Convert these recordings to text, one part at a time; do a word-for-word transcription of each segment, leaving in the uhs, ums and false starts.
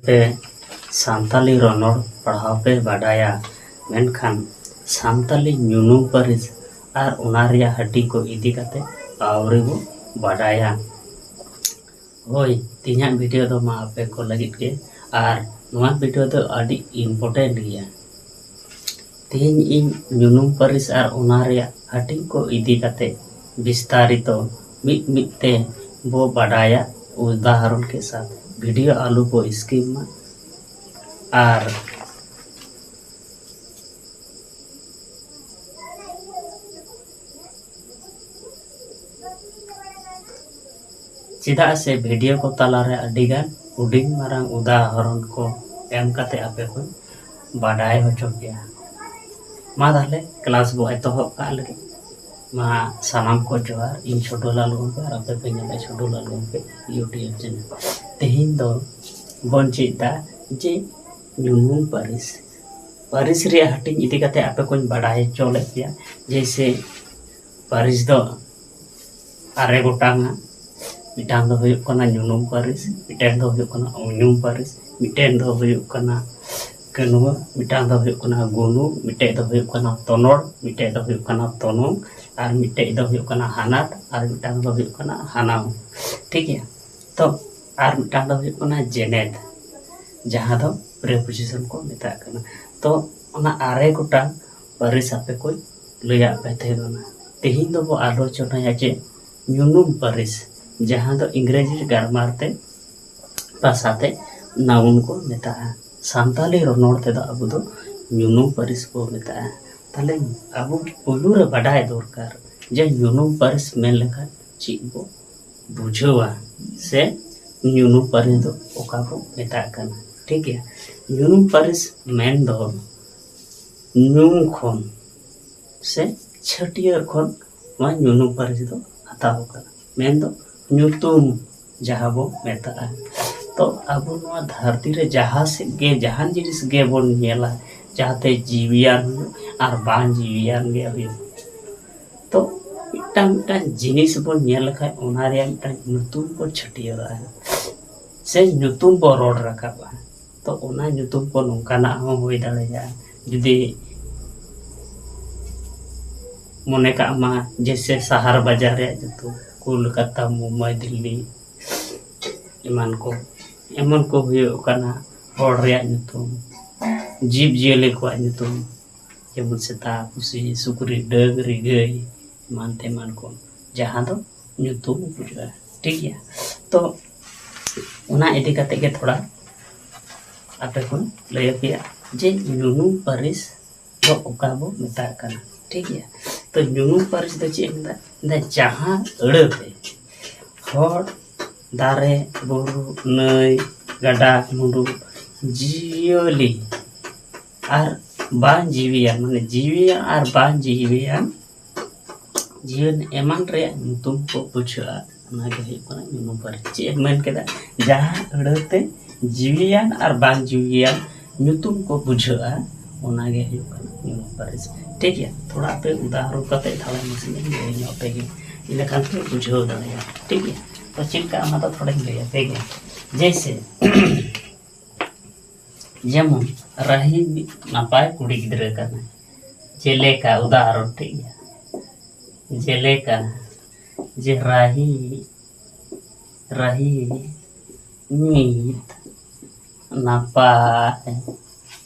ᱯᱮ ᱥᱟᱱᱛᱟᱞᱤ ᱨᱚᱱᱚᱲ ᱯᱟᱲᱦᱟᱣ ᱯᱮ ᱵᱟᱰᱟᱭᱟ, ᱢᱮᱱᱠᱷᱟᱱ ᱥᱟᱱᱛᱟᱞᱤ ᱧᱩᱱᱩᱢ ᱯᱟᱹᱨᱤᱥ ᱟᱨ ᱚᱱᱟ ᱨᱮᱭᱟᱜ ᱦᱟᱹᱴᱤᱧ ᱠᱚ ᱤᱫᱤ ᱠᱟᱛᱮ ᱟᱹᱣᱨᱤ ᱵᱚ ᱵᱟᱰᱟᱭᱟ᱾ ᱦᱳᱭ, ᱛᱮᱦᱮᱧᱟᱜ ᱵᱷᱤᱰᱤᱭᱳ ᱫᱚ ᱢᱟ ᱟᱯᱮ ᱠᱚ ᱞᱟᱹᱜᱤᱫ ᱜᱮ, ᱟᱨ ᱱᱚᱣᱟ ᱵᱷᱤᱰᱤᱭᱳ ᱫᱚ ᱟᱹᱰᱤ ᱤᱢᱯᱚᱨᱴᱮᱱᱴ ᱜᱮᱭᱟ᱾ ᱛᱮᱦᱮᱧ ᱤᱧ ᱧᱩᱱᱩᱢ ᱯᱟᱹᱨᱤᱥ ᱟᱨ ᱚᱱᱟ ᱨᱮᱭᱟᱜ ᱦᱟᱹᱴᱤᱧ ᱠᱚ ᱤᱫᱤ ᱠᱟᱛᱮ ᱵᱤᱥᱛᱟᱨᱤᱛᱚ ᱢᱤᱫ ᱢᱤᱫ ᱛᱮ ᱵᱚ ᱵᱟᱰᱟᱭᱟ, ᱩᱫᱟᱦᱚᱨᱚᱱ ᱠᱮ ᱥᱟᱛ᱾ ᱵᱷᱤᱰᱤᱭᱳ ᱟᱞᱚ ᱵᱚ ᱥᱠᱤᱯ ᱢᱟ᱾ ᱟᱨ ᱪᱮᱫᱟᱜ ᱥᱮ ᱵᱷᱤᱰᱤᱭᱳ ᱠᱚ ᱛᱟᱞᱟᱨᱮ ᱟᱹᱰᱤᱜᱟᱱ ᱦᱩᱰᱤᱧ ᱢᱟᱨᱟᱝ ᱩᱫᱟᱦᱚᱨᱚᱱ ᱠᱚ ᱮᱢ ᱠᱟᱛᱮ ᱟᱯᱮ ᱠᱚᱧ ᱵᱟᱰᱟᱭ ᱦᱚᱪᱚ ᱯᱮᱭᱟ᱾ ᱢᱟ ᱛᱟᱦᱞᱮ ᱠᱞᱟᱥ ᱵᱚ ᱮᱛᱚᱦᱚᱵ ᱠᱟᱜ ᱞᱮᱜᱮ᱾ ᱢᱟ ᱥᱟᱱᱟᱢ ᱠᱚ ᱡᱚᱦᱟᱨ, ᱤᱧ ᱪᱷᱳᱴᱩ ᱞᱟᱞ ᱜᱚᱢᱠᱮ ᱟᱨ ᱟᱯᱮ ᱯᱮ ᱧᱮᱞᱮᱫ ᱪᱷᱳᱴᱩ ᱞᱟᱞ ᱜᱚᱢᱠᱮ YouTube ᱪᱮᱱᱮᱞ᱾ ᱛᱮᱦᱮᱧ ᱫᱚ ᱵᱚᱱ ᱪᱮᱫ ᱫᱟ ᱡᱮ ᱧᱩᱱᱩᱢ ᱯᱟᱹᱨᱤᱥ, ᱯᱟᱹᱨᱤᱥ ᱨᱮᱭᱟᱜ ᱦᱟᱹᱴᱤᱧ ᱤᱫᱤ ᱠᱟᱛᱮ ᱟᱯᱮ ᱠᱚᱧ ᱵᱟᱰᱟᱭ ᱦᱚᱪᱚ ᱞᱮᱫ ᱯᱮᱭᱟ᱾ ᱡᱮᱭᱥᱮ ᱯᱟᱹᱨᱤᱥ ᱫᱚ ᱟᱨᱮ ᱜᱚᱴᱟᱝᱟ᱾ ᱢᱤᱫᱴᱟᱝ ᱫᱚ ᱦᱩᱭᱩᱜ ᱠᱟᱱᱟ ᱧᱩᱱᱩᱢ ᱯᱟᱹᱨᱤᱥ, ᱢᱤᱫᱴᱮᱱ ᱫᱚ ᱦᱩᱭᱩᱜ ᱠᱟᱱᱟ ᱩᱧᱩᱢ ᱯᱟᱹᱨᱤᱥ, ᱢᱤᱫᱴᱮᱱ ᱫᱚ ᱦᱩᱭᱩᱜ ᱠᱟᱱᱟ ᱠᱟᱹᱱᱣᱟᱹ, ᱢᱤᱫᱴᱟᱝ ᱫᱚ ᱦᱩᱭᱩᱜ ᱠᱟᱱᱟ ᱜᱩᱱᱩ, ᱢᱤᱫᱴᱮᱡ ᱫᱚ ᱦᱩᱭᱩᱜ ᱠᱟᱱᱟ ᱛᱚᱱᱚᱲ, ᱢᱤᱫᱴᱮᱡ ᱫᱚ ᱦᱩᱭᱩᱜ ᱠᱟᱱᱟ ᱛᱚᱱᱚᱝ, ᱟᱨ ᱢᱤᱫᱴᱮᱡ ᱫᱚ ᱦᱩᱭᱩᱜ ᱠᱟᱱᱟ ᱦᱟᱱᱟᱛ, ᱟᱨ ᱢᱤᱫᱴᱟᱝ ᱫᱚ ᱦᱩᱭᱩᱜ ᱠᱟᱱᱟ ᱦᱟᱱᱟᱣ᱾ ᱴᱷᱤᱠ ᱜᱮᱭᱟ? ᱛᱚ ᱟᱨ ᱢᱤᱫᱴᱟᱝ ᱫᱚ ᱦᱩᱭᱩᱜ ᱠᱟᱱᱟ ᱡᱮᱱᱮᱛ, ᱡᱟᱦᱟᱸ ᱫᱚ ᱯᱨᱤᱯᱳᱡᱤᱥᱚᱱ ᱠᱚ ᱢᱮᱛᱟᱜ ᱠᱟᱱᱟ᱾ ᱛᱚ ᱚᱱᱟ ᱟᱨᱮ ᱜᱚᱴᱟᱝ ᱯᱟᱹᱨᱤᱥ ᱟᱯᱮ ᱠᱚ ᱞᱟᱹᱭᱟᱫ ᱯᱮ ᱛᱟᱦᱮᱸ ᱠᱟᱱᱟ᱾ ᱛᱮᱦᱮᱧ ᱫᱚᱵᱚ ᱟᱞᱳᱪᱚᱱᱟᱭᱟ ᱡᱮ ᱧᱩᱱᱩᱢ ᱯᱟᱹᱨᱤᱥ, ᱡᱟᱦᱟᱸ ᱫᱚ ᱤᱝᱨᱮᱡᱤ ᱜᱨᱟᱢᱟᱨ ᱛᱮ ᱵᱷᱟᱥᱟ ᱛᱮ ᱱᱟᱣᱩᱱ ᱠᱚ ᱢᱮᱛᱟᱜᱼᱟ᱾ ᱥᱟᱱᱛᱟᱞᱤ ᱨᱚᱱᱚᱲ ᱛᱮᱫᱚ ᱟᱵᱚ ᱫᱚ ᱧᱩᱱᱩᱢ ᱯᱟᱹᱨᱤᱥ ᱵᱚ ᱢᱮᱛᱟᱜᱼᱟ᱾ ᱛᱟᱦᱞᱮ ᱟᱵᱚ ᱯᱳᱭᱞᱳ ᱨᱮ ᱵᱟᱰᱟᱭ ᱫᱚᱨᱠᱟᱨ ᱡᱮ ᱧᱩᱱᱩᱢ ᱯᱟᱹᱨᱤᱥ ᱢᱮᱱ ᱞᱮᱠᱷᱟᱱ ᱪᱮᱫ ᱵᱚ ᱵᱩᱡᱷᱟᱹᱣᱟ, ᱥᱮ ᱧᱩᱱᱩᱢ ᱯᱟᱹᱨᱤᱥ ᱫᱚ ᱚᱠᱟ ᱵᱚ ᱢᱮᱛᱟᱜ ᱠᱟᱱᱟ᱾ ᱴᱷᱤᱠ ᱜᱮᱭᱟ? ᱧᱩᱱᱩᱢ ᱯᱟᱹᱨᱤᱥ ᱢᱮᱱ ᱫᱚ ᱧᱩᱢ ᱠᱷᱚᱱ ᱥᱮ ᱪᱷᱟᱹᱴᱭᱟᱹᱨ ᱠᱷᱚᱱ ᱱᱚᱣᱟ ᱧᱩᱱᱩᱢ ᱯᱟᱹᱨᱤᱥ ᱫᱚ ᱦᱟᱛᱟᱣ ᱟᱠᱟᱱᱟ, ᱢᱮᱱᱫᱚ ᱧᱩᱛᱩᱢ ᱡᱟᱦᱟᱸ ᱵᱚ ᱢᱮᱛᱟᱜᱼᱟ᱾ ᱛᱚ ᱟᱵᱚ ᱱᱚᱣᱟ ᱫᱷᱟᱹᱨᱛᱤ ᱨᱮ ᱡᱟᱦᱟᱸ ᱥᱮᱫ ᱜᱮ, ᱡᱟᱦᱟᱱ ᱡᱤᱱᱤᱥ ᱜᱮᱵᱚᱱ ᱧᱮᱞᱟ, ᱡᱟᱦᱟᱸᱛᱮ ᱡᱤᱣᱤᱭᱟᱱ ᱦᱩᱭᱩᱜ ᱟᱨ ᱵᱟᱝ ᱡᱤᱣᱤᱭᱟᱱ ᱜᱮ ᱦᱩᱭᱩᱜ, ᱛᱚ ᱢᱤᱫᱴᱟᱝ ᱢᱤᱫᱴᱟᱝ ᱡᱤᱱᱤᱥ ᱵᱚᱱ ᱧᱮᱞ ᱞᱮᱠᱷᱟᱡ ᱚᱱᱟ ᱨᱮᱭᱟᱜ ᱢᱤᱫᱴᱟᱝ ᱧᱩᱛᱩᱢ ᱵᱚᱱ ᱪᱷᱟᱹᱴᱭᱟᱹᱨᱟᱜᱼᱟ᱾ ᱥᱮ ᱧᱩᱛᱩᱢ ᱵᱚ ᱨᱚᱲ ᱨᱟᱠᱟᱵᱼᱟ, ᱛᱚ ᱚᱱᱟ ᱧᱩᱛᱩᱢ ᱠᱚ ᱱᱚᱝᱠᱟᱱᱟᱜ ᱦᱚᱸ ᱦᱩᱭ ᱫᱟᱲᱮᱭᱟᱜᱼᱟ᱾ ᱡᱩᱫᱤ ᱢᱚᱱᱮ ᱠᱟᱜ ᱢᱟ, ᱡᱮᱭᱥᱮ ᱥᱟᱦᱟᱨ ᱵᱟᱡᱟᱨ ᱨᱮᱭᱟᱜ ᱧᱩᱛᱩᱢ, ᱠᱳᱞᱠᱟᱛᱟ, ᱢᱩᱢᱵᱟᱭ, ᱫᱤᱞᱞᱤ, ᱮᱢᱟᱱ ᱠᱚ, ᱮᱢᱚᱱ ᱠᱚ ᱦᱩᱭᱩᱜ ᱠᱟᱱᱟ ᱦᱚᱲ ᱨᱮᱭᱟᱜ ᱧᱩᱛᱩᱢ, ᱡᱤᱵᱽᱼᱡᱤᱭᱟᱹᱞᱤ ᱠᱚᱣᱟᱜ ᱧᱩᱛᱩᱢ, ᱡᱮᱢᱚᱱ ᱥᱮᱛᱟ, ᱯᱩᱥᱤ, ᱥᱩᱠᱨᱤ, ᱰᱟᱹᱝᱨᱤ, ᱜᱟᱹᱭ, ᱮᱢᱟᱱ ᱛᱮᱢᱟᱱ ᱠᱚ, ᱡᱟᱦᱟᱸ ᱫᱚ ᱧᱩᱛᱩᱢ ᱵᱩᱡᱷᱟᱹᱜᱼᱟ᱾ ᱴᱷᱤᱠ ᱜᱮᱭᱟ? ᱛᱚ ᱚᱱᱟ ᱤᱫᱤ ᱠᱟᱛᱮ ᱜᱮ ᱛᱷᱚᱲᱟ ᱟᱯᱮ ᱠᱚᱧ ᱞᱟᱹᱭ ᱟᱯᱮᱭᱟ ᱡᱮ ᱧᱩᱱᱩᱢ ᱯᱟᱹᱨᱤᱥ ᱫᱚ ᱚᱠᱟ ᱵᱚ ᱢᱮᱛᱟᱜ ᱠᱟᱱᱟ᱾ ᱴᱷᱤᱠ ᱜᱮᱭᱟ? ᱛᱚ ᱧᱩᱱᱩᱢ ᱯᱟᱹᱨᱤᱥ ᱫᱚ ᱪᱮᱫ ᱮ ᱢᱮᱛᱟᱜ ᱠᱟᱱᱟ? ᱡᱟᱦᱟᱸ ᱟᱹᱲᱟᱹ ᱛᱮ ᱦᱚᱲ, ᱫᱟᱨᱮ, ᱵᱩᱨᱩ, ᱱᱟᱹᱭ, ᱜᱟᱰᱟ, ᱢᱩᱰᱩ, ᱡᱤᱭᱟᱹᱞᱤ ᱟᱨ ᱵᱟᱝ ᱡᱤᱣᱤᱭᱟᱱ, ᱢᱟᱱᱮ ᱡᱤᱣᱤᱭᱟᱱ ᱟᱨ ᱵᱟᱝ ᱡᱤᱣᱤᱭᱟᱱ ᱡᱤᱭᱚᱱ ᱮᱢᱟᱱ ᱨᱮᱭᱟᱜ ᱧᱩᱛᱩᱢ ᱠᱚ ᱵᱩᱡᱷᱟᱹᱜᱼᱟ, ᱚᱱᱟ ᱜᱮ ᱦᱩᱭᱩᱜ ᱠᱟᱱᱟ ᱧᱩᱱᱩᱢ ᱯᱟᱹᱨᱤᱥ᱾ ᱪᱮᱫ ᱮᱢ ᱢᱮᱱ ᱠᱮᱫᱟ? ᱡᱟᱦᱟᱸ ᱟᱹᱲᱟᱹ ᱛᱮ ᱡᱤᱣᱤᱭᱟᱱ ᱟᱨ ᱵᱟᱝ ᱡᱤᱣᱤᱭᱟᱱ ᱧᱩᱛᱩᱢ ᱠᱚ ᱵᱩᱡᱷᱟᱹᱜᱼᱟ, ᱚᱱᱟ ᱜᱮ ᱦᱩᱭᱩᱜ ᱠᱟᱱᱟ ᱧᱩᱱᱩᱢ ᱯᱟᱹᱨᱤᱥ᱾ ᱴᱷᱤᱠ ᱜᱮᱭᱟ? ᱛᱷᱚᱲᱟ ᱟᱯᱮ ᱩᱫᱟᱦᱚᱨᱚᱱ ᱠᱟᱛᱮ ᱛᱷᱚᱲᱟ ᱱᱟᱥᱮᱱᱟᱜ ᱤᱧ ᱞᱟᱹᱭ ᱧᱚᱜ ᱟᱯᱮ ᱜᱮ, ᱤᱱᱟᱹ ᱠᱷᱟᱱ ᱯᱮ ᱵᱩᱡᱷᱟᱹᱣ ᱫᱟᱲᱮᱭᱟᱜᱼᱟ᱾ ᱴᱷᱤᱠ ᱜᱮᱭᱟ? ᱛᱚ ᱪᱮᱫ ᱞᱮᱠᱟ, ᱚᱱᱟ ᱫᱚ ᱛᱷᱚᱲᱟᱧ ᱞᱟᱹᱭ ᱟᱯᱮ ᱜᱮ᱾ ᱡᱮᱭᱥᱮ, ᱡᱮᱢᱚᱱ ᱨᱟᱦᱤ ᱢᱤᱫ ᱱᱟᱯᱟᱭ ᱠᱩᱲᱤ ᱜᱤᱫᱽᱨᱟᱹ ᱠᱟᱱᱟᱭ᱾ ᱡᱮᱞᱮᱠᱟ, ᱩᱫᱟᱦᱚᱨᱚᱱ, ᱴᱷᱤᱠ ᱜᱮᱭᱟ? ᱡᱮᱞᱮᱠᱟ, ᱡᱮ ᱨᱟᱦᱤ, ᱨᱟᱦᱤ ᱢᱤᱫ ᱱᱟᱯᱟᱭ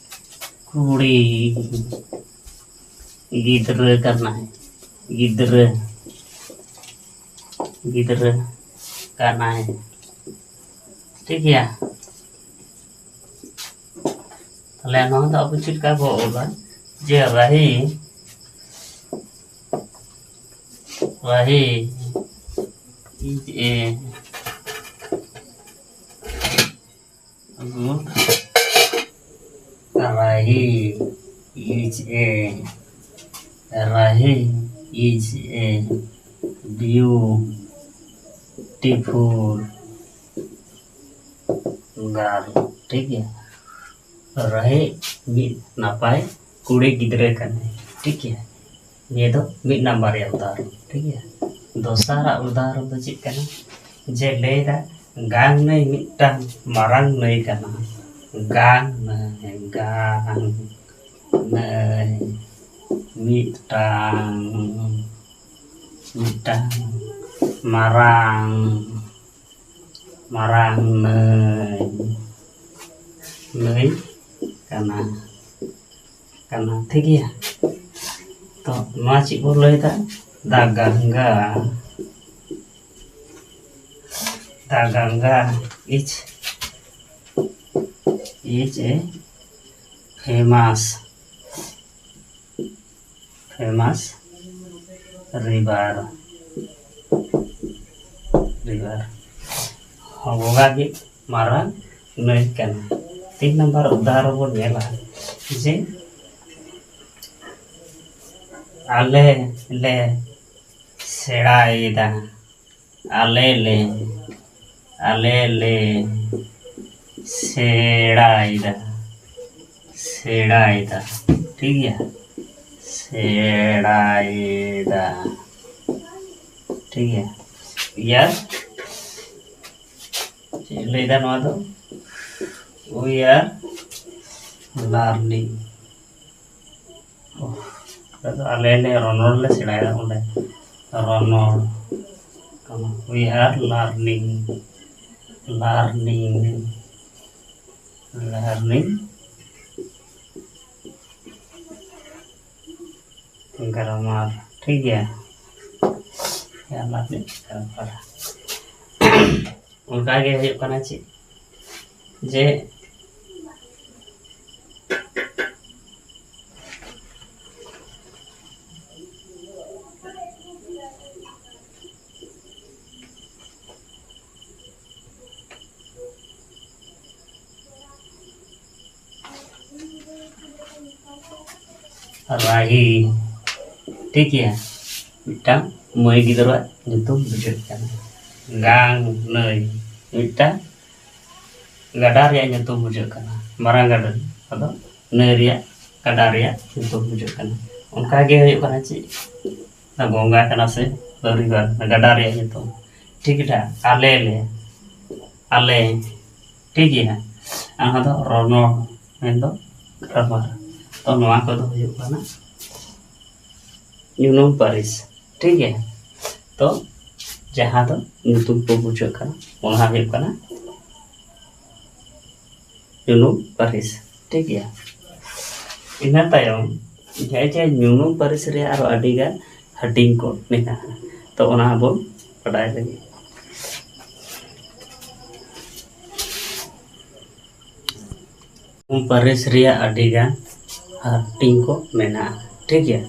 ᱠᱩᱲᱤ ᱜᱤᱫᱽᱨᱟᱹ ᱠᱟᱱᱟᱭ᱾ ᱜᱤᱫᱽᱨᱟᱹ, ᱜᱤᱫᱽᱨᱟᱹ ᱠᱟᱱᱟᱭ᱾ ᱴᱷᱤᱠ ᱜᱮᱭᱟ? ᱛᱟᱦᱞᱮ ᱱᱚᱣᱟ ᱫᱚ ᱟᱵᱚ ᱪᱮᱫ ᱞᱮᱠᱟ ᱵᱚ ᱚᱞᱟ? ᱡᱮ ᱨᱟᱦᱤ, ᱨᱟᱦᱤ is a good, ᱨᱟᱦᱤ is a, ᱨᱟᱦᱤ is a beautiful girl. ᱴᱷᱤᱠ ᱜᱮᱭᱟ? ᱨᱟᱦᱤ ᱢᱤᱫ ᱱᱟᱯᱟᱭ ᱠᱩᱲᱤ ᱜᱤᱫᱽᱨᱟᱹ ᱠᱟᱱᱟᱭ᱾ ᱴᱷᱤᱠ ᱜᱮᱭᱟ? ᱱᱤᱭᱟᱹ ᱫᱚ ᱢᱤᱫ ᱱᱟᱢᱵᱟᱨ ᱨᱮᱭᱟᱜ ᱩᱫᱟᱦᱚᱨᱚᱱ᱾ ᱴᱷᱤᱠ ᱜᱮᱭᱟ? ᱫᱚᱥᱟᱨᱟᱜ ᱩᱫᱟᱦᱚᱨᱚᱱ ᱫᱚ ᱪᱮᱫ ᱠᱟᱱᱟ? ᱡᱮ ᱞᱟᱹᱭᱫᱟ, ᱜᱟᱝ ᱱᱟᱹᱭ ᱢᱤᱫᱴᱟᱝ ᱢᱟᱨᱟᱝ ᱱᱟᱹᱭ ᱠᱟᱱᱟ᱾ ᱜᱟᱝ ᱱᱟᱹᱭ, ᱜᱟᱝ ᱱᱟᱹᱭ ᱢᱤᱫᱴᱟᱝ, ᱢᱤᱫᱴᱟᱝ ᱢᱟᱨᱟᱝ, ᱢᱟᱨᱟᱝ ᱱᱟᱹᱭ, ᱱᱟᱹᱭ ᱠᱟᱱᱟ, ᱠᱟᱱᱟ᱾ ᱴᱷᱤᱠ ᱜᱮᱭᱟ? ᱛᱚ ᱱᱚᱣᱟ ᱪᱮᱫ ᱵᱚᱱ ᱞᱟᱹᱭᱫᱟ? The Ganga, the Ganga is, is a famous, famous river, river. Ganga ᱜᱮ ᱢᱟᱨᱟᱝ ᱱᱟᱹᱭ ᱠᱟᱱᱟ᱾ ᱛᱤᱱ ᱱᱟᱢᱵᱟᱨ ᱩᱫᱟᱦᱚᱨᱚᱱ ᱵᱚᱱ ᱧᱮᱞᱟ ᱡᱮ ᱟᱞᱮ ᱞᱮ ᱥᱮᱬᱟᱭᱮᱫᱟ, ᱟᱞᱮ ᱞᱮ, ᱟᱞᱮ ᱞᱮ ᱥᱮᱬᱟᱭᱮᱫᱟ, ᱥᱮᱬᱟᱭᱮᱫᱟ, ᱴᱷᱤᱠ ᱜᱮᱭᱟ, ᱥᱮᱬᱟᱭᱮᱫᱟ, ᱴᱷᱤᱠ ᱜᱮᱭᱟ᱾ ᱤᱭᱟᱨ ᱪᱮᱫ ᱞᱟᱹᱭᱫᱟ ᱱᱚᱣᱟ ᱫᱚ? We are learning. ᱟᱫᱚ ᱟᱞᱮ ᱞᱮ ᱨᱚᱱᱚᱲ ᱞᱮ ᱥᱮᱬᱟᱭᱟ ᱚᱸᱰᱮ᱾ ᱨᱚᱱᱚᱲ᱾ We are learning. Learning. Learning. Grammar. ᱴᱷᱤᱠ ᱜᱮᱭᱟ? ᱚᱱᱠᱟ ᱜᱮ ᱦᱩᱭᱩᱜ ᱠᱟᱱᱟ ᱪᱮᱫ? ᱡᱮ ᱨᱟᱦᱤ, ᱴᱷᱤᱠ ᱜᱮᱭᱟ, ᱢᱤᱫᱴᱟᱝ ᱢᱟᱹᱭ ᱜᱤᱫᱽᱨᱟᱹᱣᱟᱜ ᱧᱩᱛᱩᱢ ᱵᱩᱡᱷᱟᱹᱜ ᱠᱟᱱᱟ᱾ ᱜᱟᱝ ᱱᱟᱹᱭ ᱢᱤᱫᱴᱟᱝ ᱜᱟᱰᱟ ᱨᱮᱭᱟᱜ ᱧᱩᱛᱩᱢ ᱵᱩᱡᱷᱟᱹᱜ ᱠᱟᱱᱟ, ᱢᱟᱨᱟᱝ ᱜᱟᱰᱟ᱾ ᱟᱫᱚ ᱱᱟᱹᱭ ᱨᱮᱭᱟᱜ, ᱜᱟᱰᱟ ᱨᱮᱭᱟᱜ ᱧᱩᱛᱩᱢ ᱵᱩᱡᱷᱟᱹᱜ ᱠᱟᱱᱟ᱾ ᱚᱱᱠᱟ ᱜᱮ ᱦᱩᱭᱩᱜ ᱠᱟᱱᱟ ᱪᱮᱫ? ᱚᱱᱟ ᱜᱚᱝᱜᱟ ᱠᱟᱱᱟ ᱥᱮ ᱨᱤᱵᱷᱟᱨ, ᱜᱟᱰᱟ ᱨᱮᱭᱟᱜ ᱧᱩᱛᱩᱢ᱾ ᱴᱷᱤᱠ ᱜᱮᱭᱟ, ᱟᱞᱮ ᱞᱮ, ᱟᱞᱮ, ᱴᱷᱤᱠ ᱜᱮᱭᱟ᱾ ᱚᱱᱟ ᱫᱚ ᱨᱚᱱᱚᱲ, ᱢᱮᱱᱫᱚ ᱜᱨᱟᱢᱟᱨ᱾ ᱛᱚ ᱱᱚᱣᱟ ᱠᱚᱫᱚ ᱦᱩᱭᱩᱜ ᱠᱟᱱᱟ ᱧᱩᱱᱩᱢ ᱯᱟᱹᱨᱤᱥ, ᱴᱷᱤᱠ ᱜᱮᱭᱟ᱾ ᱛᱚ ᱡᱟᱦᱟᱸ ᱫᱚ ᱧᱩᱛᱩᱢ ᱠᱚ ᱵᱩᱡᱷᱟᱹᱜ ᱠᱟᱱᱟ, ᱚᱱᱟ ᱦᱩᱭᱩᱜ ᱠᱟᱱᱟ ᱧᱩᱱᱩᱢ ᱯᱟᱹᱨᱤᱥ, ᱴᱷᱤᱠ ᱜᱮᱭᱟ᱾ ᱤᱱᱟᱹ ᱛᱟᱭᱚᱢ ᱡᱟᱦᱟᱸᱭ ᱡᱮ ᱧᱩᱱᱩᱢ ᱯᱟᱹᱨᱤᱥ ᱨᱮᱭᱟᱜ ᱟᱨᱚ ᱟᱹᱰᱤᱜᱟᱱ ᱦᱟᱹᱴᱤᱧ ᱠᱚ ᱢᱮᱱᱟᱜᱼᱟ, ᱛᱚ ᱚᱱᱟ ᱦᱚᱸᱵᱚᱱ ᱵᱟᱰᱟᱭ ᱞᱟᱹᱜᱤᱫ᱾ ᱯᱟᱹᱨᱤᱥ ᱨᱮᱭᱟᱜ ᱟᱹᱰᱤᱜᱟᱱ ᱦᱟᱹᱴᱤᱧ ᱠᱚ ᱢᱮᱱᱟᱜᱼᱟ, ᱴᱷᱤᱠ ᱜᱮᱭᱟ᱾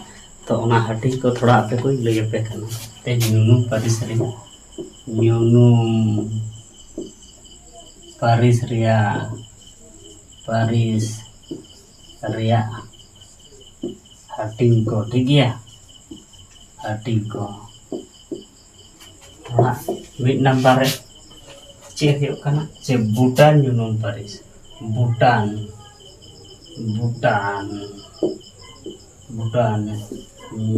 ᱛᱚ ᱚᱱᱟ ᱦᱟᱹᱴᱤᱧ ᱠᱚ ᱛᱷᱚᱲᱟ ᱟᱯᱮ ᱠᱚᱧ ᱞᱟᱹᱭ ᱟᱯᱮ ᱠᱟᱱᱟ᱾ ᱛᱮ ᱧᱩᱱᱩᱢ ᱯᱟᱹᱨᱤᱥ ᱨᱮᱭᱟᱜ, ᱧᱩᱱᱩᱢ ᱯᱟᱹᱨᱤᱥ ᱨᱮᱭᱟᱜ, ᱯᱟᱹᱨᱤᱥ ᱨᱮᱭᱟᱜ ᱦᱟᱹᱴᱤᱧ ᱠᱚ, ᱴᱷᱤᱠ ᱜᱮᱭᱟ, ᱦᱟᱹᱴᱤᱧ ᱠᱚ᱾ ᱛᱷᱚᱲᱟ ᱢᱤᱫ ᱱᱟᱢᱵᱟᱨ ᱨᱮ ᱪᱮᱫ ᱦᱩᱭᱩᱜ ᱠᱟᱱᱟ? ᱡᱮ ᱵᱷᱩᱴᱟᱱ ᱧᱩᱱᱩᱢ ᱯᱟᱹᱨᱤᱥ, ᱵᱷᱩᱴᱟᱱ, ᱵᱷᱩᱴᱟᱱ, ᱵᱷᱩᱴᱟᱱ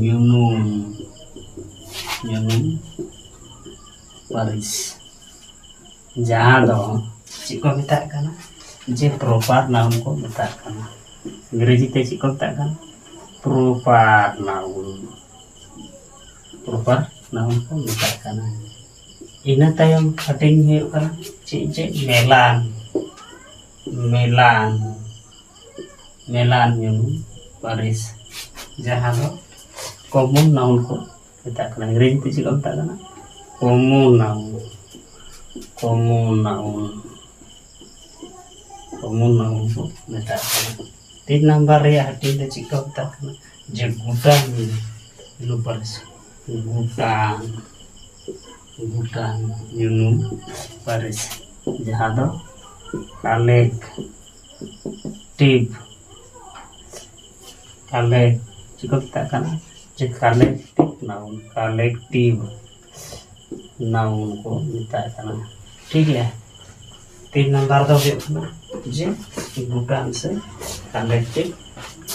ᱧᱩᱱᱩᱢ, ᱧᱩᱱᱩᱢ ᱯᱟᱹᱨᱤᱥ, ᱡᱟᱦᱟᱸ ᱫᱚ ᱪᱮᱫ ᱠᱚ ᱢᱮᱛᱟᱜ ᱠᱟᱱᱟ? ᱡᱮ ᱯᱨᱚᱯᱟᱨ ᱱᱟᱣᱩᱱ ᱠᱚ ᱢᱮᱛᱟᱜ ᱠᱟᱱᱟ᱾ ᱤᱝᱨᱮᱡᱤ ᱛᱮ ᱪᱮᱫ ᱠᱚ ᱢᱮᱛᱟᱜ ᱠᱟᱱᱟ? ᱯᱨᱚᱯᱟᱨ ᱱᱟᱣᱩᱱ, ᱯᱨᱚᱯᱟᱨ ᱱᱟᱣᱩᱱ ᱠᱚ ᱢᱮᱛᱟᱜ ᱠᱟᱱᱟ᱾ ᱤᱱᱟᱹ ᱛᱟᱭᱚᱢ ᱦᱟᱹᱴᱤᱧ ᱦᱩᱭᱩᱜ ᱠᱟᱱᱟ ᱪᱮᱫ, ᱪᱮᱫ? ᱢᱮᱞᱟᱱ, ᱢᱮᱞᱟᱱ, ᱢᱮᱞᱟᱱ ᱧᱩᱱᱩᱢ ᱯᱟᱹᱨᱤᱥ, ᱡᱟᱦᱟᱸ ᱫᱚ ᱠᱚᱢᱚᱱ ᱱᱟᱣᱩᱱ ᱠᱚ ᱢᱮᱛᱟᱜ ᱠᱟᱱᱟ᱾ ᱤᱝᱨᱮᱡᱤ ᱛᱮ ᱪᱮᱫ ᱠᱚ ᱢᱮᱛᱟᱜ ᱠᱟᱱᱟ? ᱠᱚᱢᱚᱱ ᱱᱟᱣᱩᱱ, ᱠᱚᱢᱚᱱ ᱱᱟᱣᱩᱱ, ᱠᱚᱢᱚᱱ ᱱᱟᱣᱩᱱ ᱠᱚ ᱢᱮᱛᱟᱜ ᱠᱟᱱᱟ᱾ ᱛᱤᱱ ᱱᱟᱢᱵᱟᱨ ᱨᱮᱭᱟᱜ ᱦᱟᱹᱴᱤᱧ ᱫᱚ ᱪᱮᱫ ᱠᱚ ᱢᱮᱛᱟᱜ ᱠᱟᱱᱟ? ᱡᱮ ᱜᱩᱴᱟᱱ ᱧᱩᱱᱩᱢ ᱯᱟᱹᱨᱤᱥ, ᱜᱩᱴᱟᱱ, ᱜᱩᱴᱟᱱ ᱧᱩᱱᱩᱢ ᱯᱟᱹᱨᱤᱥ, ᱡᱟᱦᱟᱸ ᱫᱚ ᱠᱟᱞᱮᱠᱴᱤᱵᱷ, ᱠᱟᱞᱮᱠᱴ, ᱪᱮᱫ ᱠᱚ ᱢᱮᱛᱟᱜ ᱠᱟᱱᱟ? ᱡᱮ ᱠᱟᱞᱮᱠᱴᱤᱵᱷ ᱱᱟᱣᱩᱱ, ᱠᱟᱞᱮᱠᱴᱤᱵᱷ ᱱᱟᱣᱩᱱ ᱠᱚ ᱢᱮᱛᱟᱜ ᱠᱟᱱᱟ, ᱴᱷᱤᱠ ᱜᱮᱭᱟ᱾ ᱛᱤᱱ ᱱᱟᱢᱵᱟᱨ ᱫᱚ ᱦᱩᱭᱩᱜ ᱠᱟᱱᱟ ᱡᱮ ᱜᱩᱴᱟᱱ ᱥᱮ ᱠᱟᱞᱮᱠᱴᱤᱵᱷ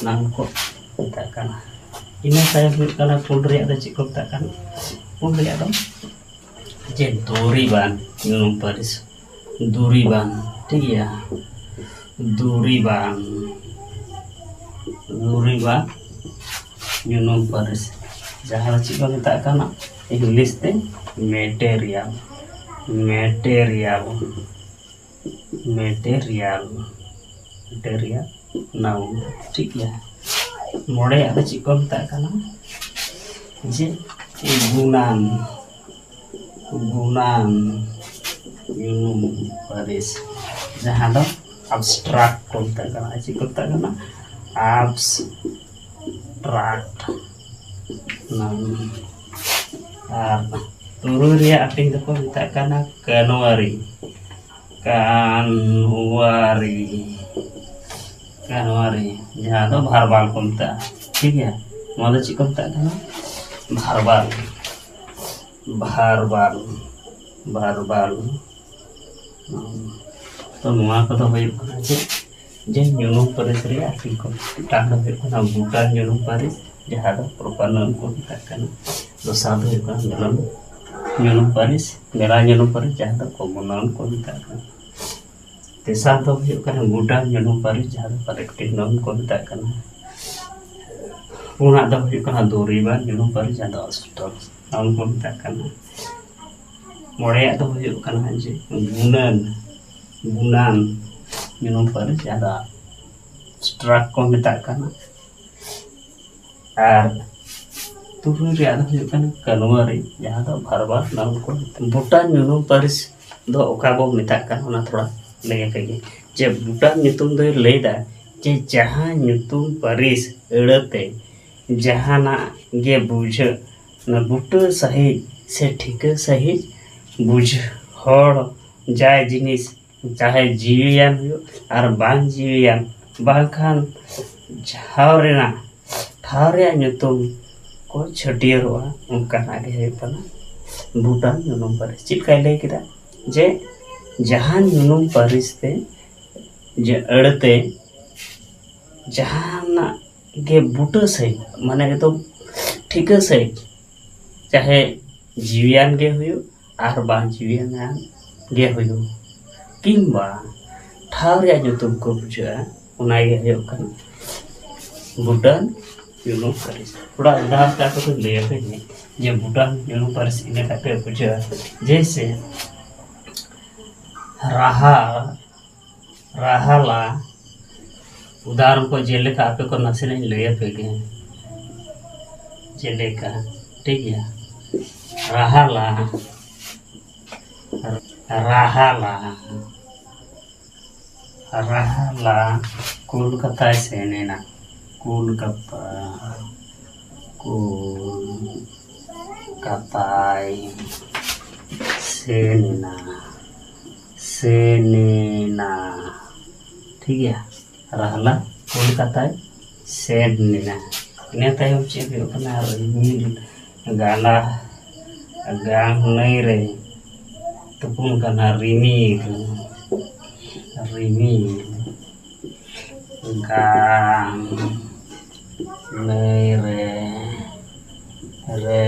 ᱱᱟᱣᱩᱱ ᱠᱚ ᱢᱮᱛᱟᱜ ᱠᱟᱱᱟ᱾ ᱤᱱᱟᱹ ᱛᱟᱭᱚᱢ ᱦᱩᱭᱩᱜ ᱠᱟᱱᱟ ᱯᱩᱱ ᱨᱮᱭᱟᱜ ᱫᱚ ᱪᱮᱫ ᱠᱚ ᱢᱮᱛᱟᱜ ᱠᱟᱱᱟ? ᱯᱩᱱ ᱨᱮᱭᱟᱜ ᱫᱚ ᱡᱮ ᱫᱩᱨᱤᱵᱟᱱ ᱧᱩᱱᱩᱢ ᱯᱟᱹᱨᱤᱥ, ᱫᱩᱨᱤᱵᱟᱱ, ᱴᱷᱤᱠ ᱜᱮᱭᱟ, ᱫᱩᱨᱤᱵᱟᱱ, ᱫᱩᱨᱤᱵᱟᱱ ᱧᱩᱱᱩᱢ ᱯᱟᱹᱨᱤᱥ, ᱡᱟᱦᱟᱸ ᱫᱚ ᱪᱮᱫ ᱠᱚ ᱢᱮᱛᱟᱜ ᱠᱟᱱᱟ ᱤᱝᱞᱤᱥ ᱛᱮ? Material, material, material, material noun, ᱴᱷᱤᱠ ᱜᱮᱭᱟ᱾ ᱢᱚᱬᱮᱭᱟᱜ ᱫᱚ ᱪᱮᱫ ᱠᱚ ᱢᱮᱛᱟᱜ ᱠᱟᱱᱟ? ᱡᱮ ᱜᱩᱱᱟᱱ, ᱜᱩᱱᱟᱱ ᱧᱩᱱᱩᱢ ᱯᱟᱹᱨᱤᱥ, ᱡᱟᱦᱟᱸ ᱫᱚ ᱟᱵᱥᱴᱨᱟᱠᱴ ᱠᱚ ᱢᱮᱛᱟᱜ ᱠᱟᱱᱟ᱾ ᱪᱮᱫ ᱠᱚ ᱢᱮᱛᱟᱜ ᱠᱟᱱᱟ? ᱟᱵᱥᱴᱨᱟᱠᱴ ᱱᱟᱣᱩᱱ᱾ ᱟᱨ ᱛᱩᱨᱩᱭ ᱨᱮᱭᱟᱜ ᱦᱟᱹᱴᱤᱧ ᱫᱚᱠᱚ ᱢᱮᱛᱟᱜ ᱠᱟᱱᱟ ᱠᱟᱱᱣᱟᱨᱤ, ᱠᱟᱱᱣᱟᱨᱤ, ᱠᱟᱱᱣᱟᱨᱤ, ᱡᱟᱦᱟᱸ ᱫᱚ ᱵᱷᱟᱨᱵᱟᱞ ᱠᱚ ᱢᱮᱛᱟᱜᱼᱟ, ᱴᱷᱤᱠ ᱜᱮᱭᱟ᱾ ᱱᱚᱣᱟ ᱫᱚ ᱪᱮᱫ ᱠᱚ ᱢᱮᱛᱟᱜ ᱠᱟᱱᱟ? ᱵᱷᱟᱨᱵᱟᱞ, ᱵᱷᱟᱨᱵᱟᱞ, ᱵᱷᱟᱨᱵᱟᱞ᱾ ᱛᱚ ᱱᱚᱣᱟ ᱠᱚᱫᱚ ᱦᱩᱭᱩᱜ ᱠᱟᱱᱟ ᱪᱮᱫ? ᱡᱮ ᱧᱩᱱᱩᱢ ᱯᱟᱹᱨᱤᱥ ᱨᱮᱭᱟᱜ ᱦᱟᱹᱴᱤᱧ ᱠᱚ᱾ ᱢᱤᱫᱴᱟᱝ ᱫᱚ ᱦᱩᱭᱩᱜ ᱠᱟᱱᱟ ᱵᱷᱩᱴᱟᱱ ᱧᱩᱱᱩᱢ ᱯᱟᱹᱨᱤᱥ, ᱡᱟᱦᱟᱸ ᱫᱚ ᱯᱨᱚᱯᱟᱨ ᱱᱟᱣᱩᱱ ᱠᱚ ᱢᱮᱛᱟᱜ ᱠᱟᱱᱟ᱾ ᱫᱚᱥᱟᱨ ᱫᱚ ᱦᱩᱭᱩᱜ ᱠᱟᱱᱟ ᱢᱮᱞᱟ ᱧᱩᱱᱩᱢ ᱯᱟᱹᱨᱤᱥ, ᱢᱮᱞᱟ ᱧᱩᱱᱩᱢ ᱯᱟᱹᱨᱤᱥ, ᱡᱟᱦᱟᱸ ᱫᱚ ᱠᱚᱢᱚᱱ ᱱᱟᱣᱩᱱ ᱠᱚ ᱢᱮᱛᱟᱜ ᱠᱟᱱᱟ᱾ ᱛᱮᱥᱟᱨ ᱫᱚ ᱦᱩᱭᱩᱜ ᱠᱟᱱᱟ ᱜᱩᱰᱟ ᱧᱩᱱᱩᱢ ᱯᱟᱹᱨᱤᱥ, ᱡᱟᱦᱟᱸ ᱫᱚ ᱠᱟᱞᱮᱠᱴᱤᱵᱷ ᱱᱟᱣᱩᱱ ᱠᱚ ᱢᱮᱛᱟᱜ ᱠᱟᱱᱟ᱾ ᱯᱩᱱᱟᱜ ᱫᱚ ᱦᱩᱭᱩᱜ ᱠᱟᱱᱟ ᱫᱩᱨᱤᱵᱟᱱ ᱧᱩᱱᱩᱢ ᱯᱟᱹᱨᱤᱥ, ᱡᱟᱦᱟᱸ ᱫᱚ ᱟᱵᱥᱴᱨᱟᱠᱴ ᱱᱟᱣᱩᱱ ᱠᱚ ᱢᱮᱛᱟᱜ ᱠᱟᱱᱟ᱾ ᱢᱚᱬᱮᱭᱟᱜ ᱫᱚ ᱦᱩᱭᱩᱜ ᱠᱟᱱᱟ ᱡᱮ ᱜᱩᱱᱟᱹᱱ, ᱜᱩᱱᱟᱱ ᱧᱩᱱᱩᱢ ᱯᱟᱹᱨᱤᱥ, ᱡᱟᱦᱟᱸ ᱫᱚ ᱟᱵᱥᱴᱨᱟᱠᱴ ᱠᱚ ᱢᱮᱛᱟᱜ ᱠᱟᱱᱟ᱾ ᱟᱨ ᱛᱩᱨᱩᱭ ᱨᱮᱭᱟᱜ ᱫᱚ ᱦᱩᱭᱩᱜ ᱠᱟᱱᱟ ᱠᱟᱱᱣᱟᱨᱤ, ᱡᱟᱦᱟᱸ ᱫᱚ ᱵᱷᱟᱨᱵᱟᱞ ᱱᱟᱣᱩᱱ ᱠᱚ ᱢᱮᱛᱟᱜᱼᱟ᱾ ᱵᱷᱩᱴᱟᱱ ᱧᱩᱱᱩᱢ ᱯᱟᱹᱨᱤᱥ ᱫᱚ ᱚᱠᱟ ᱵᱚ ᱢᱮᱛᱟᱜ ᱠᱟᱱ, ᱚᱱᱟ ᱛᱷᱚᱲᱟ ᱞᱟᱹᱭ ᱟᱯᱮ ᱜᱮ᱾ ᱡᱮ ᱵᱷᱩᱴᱟᱱ ᱧᱩᱛᱩᱢ ᱫᱚᱭ ᱞᱟᱹᱭᱫᱟ ᱡᱮ ᱡᱟᱦᱟᱸ ᱧᱩᱛᱩᱢ ᱯᱟᱹᱨᱤᱥ ᱟᱹᱲᱟᱹᱛᱮ ᱡᱟᱦᱟᱱᱟᱜ ᱜᱮ ᱵᱩᱡᱷᱟᱹᱜ, ᱚᱱᱟ ᱵᱩᱴᱟᱹ ᱥᱟᱺᱦᱤᱡ ᱥᱮ ᱴᱷᱤᱠᱟᱹ ᱥᱟᱺᱦᱤᱡ ᱵᱩᱡᱷᱟᱹ, ᱦᱚᱲ, ᱡᱟᱭ ᱡᱤᱱᱤᱥ, ᱪᱟᱦᱮ ᱡᱤᱣᱤᱭᱟᱱ ᱦᱩᱭᱩᱜ ᱟᱨ ᱵᱟᱝ ᱡᱤᱣᱤᱭᱟᱱ, ᱵᱟᱝᱠᱷᱟᱱ ᱴᱷᱟᱶ ᱨᱮᱱᱟᱜ, ᱴᱷᱟᱶ ᱨᱮᱭᱟᱜ ᱧᱩᱛᱩᱢ ᱠᱚ ᱪᱷᱟᱹᱴᱭᱟᱹᱨᱚᱜᱼᱟ, ᱚᱱᱠᱟᱱᱟᱜ ᱜᱮ ᱦᱩᱭᱩᱜ ᱠᱟᱱᱟ ᱵᱷᱩᱴᱟᱱ ᱧᱩᱱᱩᱢ ᱯᱟᱹᱨᱤᱥ᱾ ᱪᱮᱫ ᱞᱮᱠᱟᱭ ᱞᱟᱹᱭ ᱠᱮᱫᱟ? ᱡᱮ ᱡᱟᱦᱟᱱ ᱧᱩᱱᱩᱢ ᱯᱟᱹᱨᱤᱥ ᱛᱮ, ᱡᱮ ᱟᱹᱲᱟᱹᱛᱮ ᱡᱟᱦᱟᱱᱟᱜ ᱜᱮ ᱵᱩᱴᱟᱹ ᱥᱟᱺᱦᱤᱡ, ᱢᱟᱱᱮ ᱮᱠᱫᱚᱢ ᱴᱷᱤᱠᱟᱹ ᱥᱟᱺᱦᱤᱡ, ᱪᱟᱦᱮ ᱡᱤᱣᱤᱭᱟᱱ ᱜᱮ ᱦᱩᱭᱩᱜ ᱟᱨ ᱵᱟᱝ ᱡᱤᱣᱤᱭᱟᱱ ᱜᱮ ᱦᱩᱭᱩᱜ, ᱠᱤᱝᱵᱟ ᱴᱷᱟᱶ ᱨᱮᱭᱟᱜ ᱧᱩᱛᱩᱢ ᱠᱚ ᱵᱩᱡᱷᱟᱹᱜᱼᱟ, ᱚᱱᱟ ᱜᱮ ᱦᱩᱭᱩᱜ ᱠᱟᱱᱟ ᱵᱷᱩᱴᱟᱱ ᱧᱩᱱᱩᱢ ᱯᱟᱹᱨᱤᱥ᱾ ᱛᱷᱚᱲᱟ ᱩᱫᱟᱦᱚᱨᱚᱱ ᱠᱟᱛᱮ ᱠᱚ ᱞᱟᱹᱭ ᱟᱯᱮ ᱜᱮ ᱡᱮ ᱵᱷᱩᱴᱟᱱ ᱧᱩᱱᱩᱢ ᱯᱟᱹᱨᱤᱥ ᱤᱱᱟᱹ ᱠᱷᱟᱱ ᱯᱮ ᱵᱩᱡᱷᱟᱹᱣᱟ᱾ ᱡᱮᱭᱥᱮ, ᱨᱟᱦᱟ, ᱨᱟᱦᱟᱞᱟ, ᱩᱫᱟᱦᱚᱨᱚᱱ ᱠᱚ ᱡᱮᱞᱮᱠᱟ ᱟᱯᱮ ᱠᱚ ᱱᱟᱥᱮᱱᱟᱜ ᱤᱧ ᱞᱟᱹᱭ ᱟᱯᱮ ᱜᱮ᱾ ᱡᱮᱞᱮᱠᱟ, ᱴᱷᱤᱠ ᱜᱮᱭᱟ, ᱨᱟᱦᱟᱞᱟ, ᱨᱟᱦᱟᱞᱟ, ᱨᱟᱦᱟᱞᱟ ᱠᱳᱞᱠᱟᱛᱟᱭ ᱥᱮᱱ ᱮᱱᱟ᱾ ᱠᱳᱞᱠᱟᱛᱟ, ᱠᱳᱞᱠᱟᱛᱟᱭ ᱥᱮᱱ ᱮᱱᱟ, ᱥᱮᱱ ᱮᱱᱟ᱾ ᱴᱷᱤᱠ ᱜᱮᱭᱟ, ᱨᱟᱦᱞᱟ ᱠᱳᱞᱠᱟᱛᱟᱭ ᱥᱮᱱ ᱞᱮᱱᱟ᱾ ᱤᱱᱟᱹ ᱛᱟᱭᱚᱢ ᱪᱮᱫ ᱦᱩᱭᱩᱜ ᱠᱟᱱᱟ? ᱨᱤᱢᱤᱞ ᱜᱟᱰᱟ ᱜᱟᱝ ᱱᱟᱹᱭ ᱨᱮ ᱛᱩᱯᱩᱱ ᱠᱟᱱᱟ ᱨᱤᱢᱤᱞ, ᱨᱤᱢᱤᱞ ᱜᱟᱝ ᱱᱟᱹᱭ ᱨᱮ, ᱨᱮ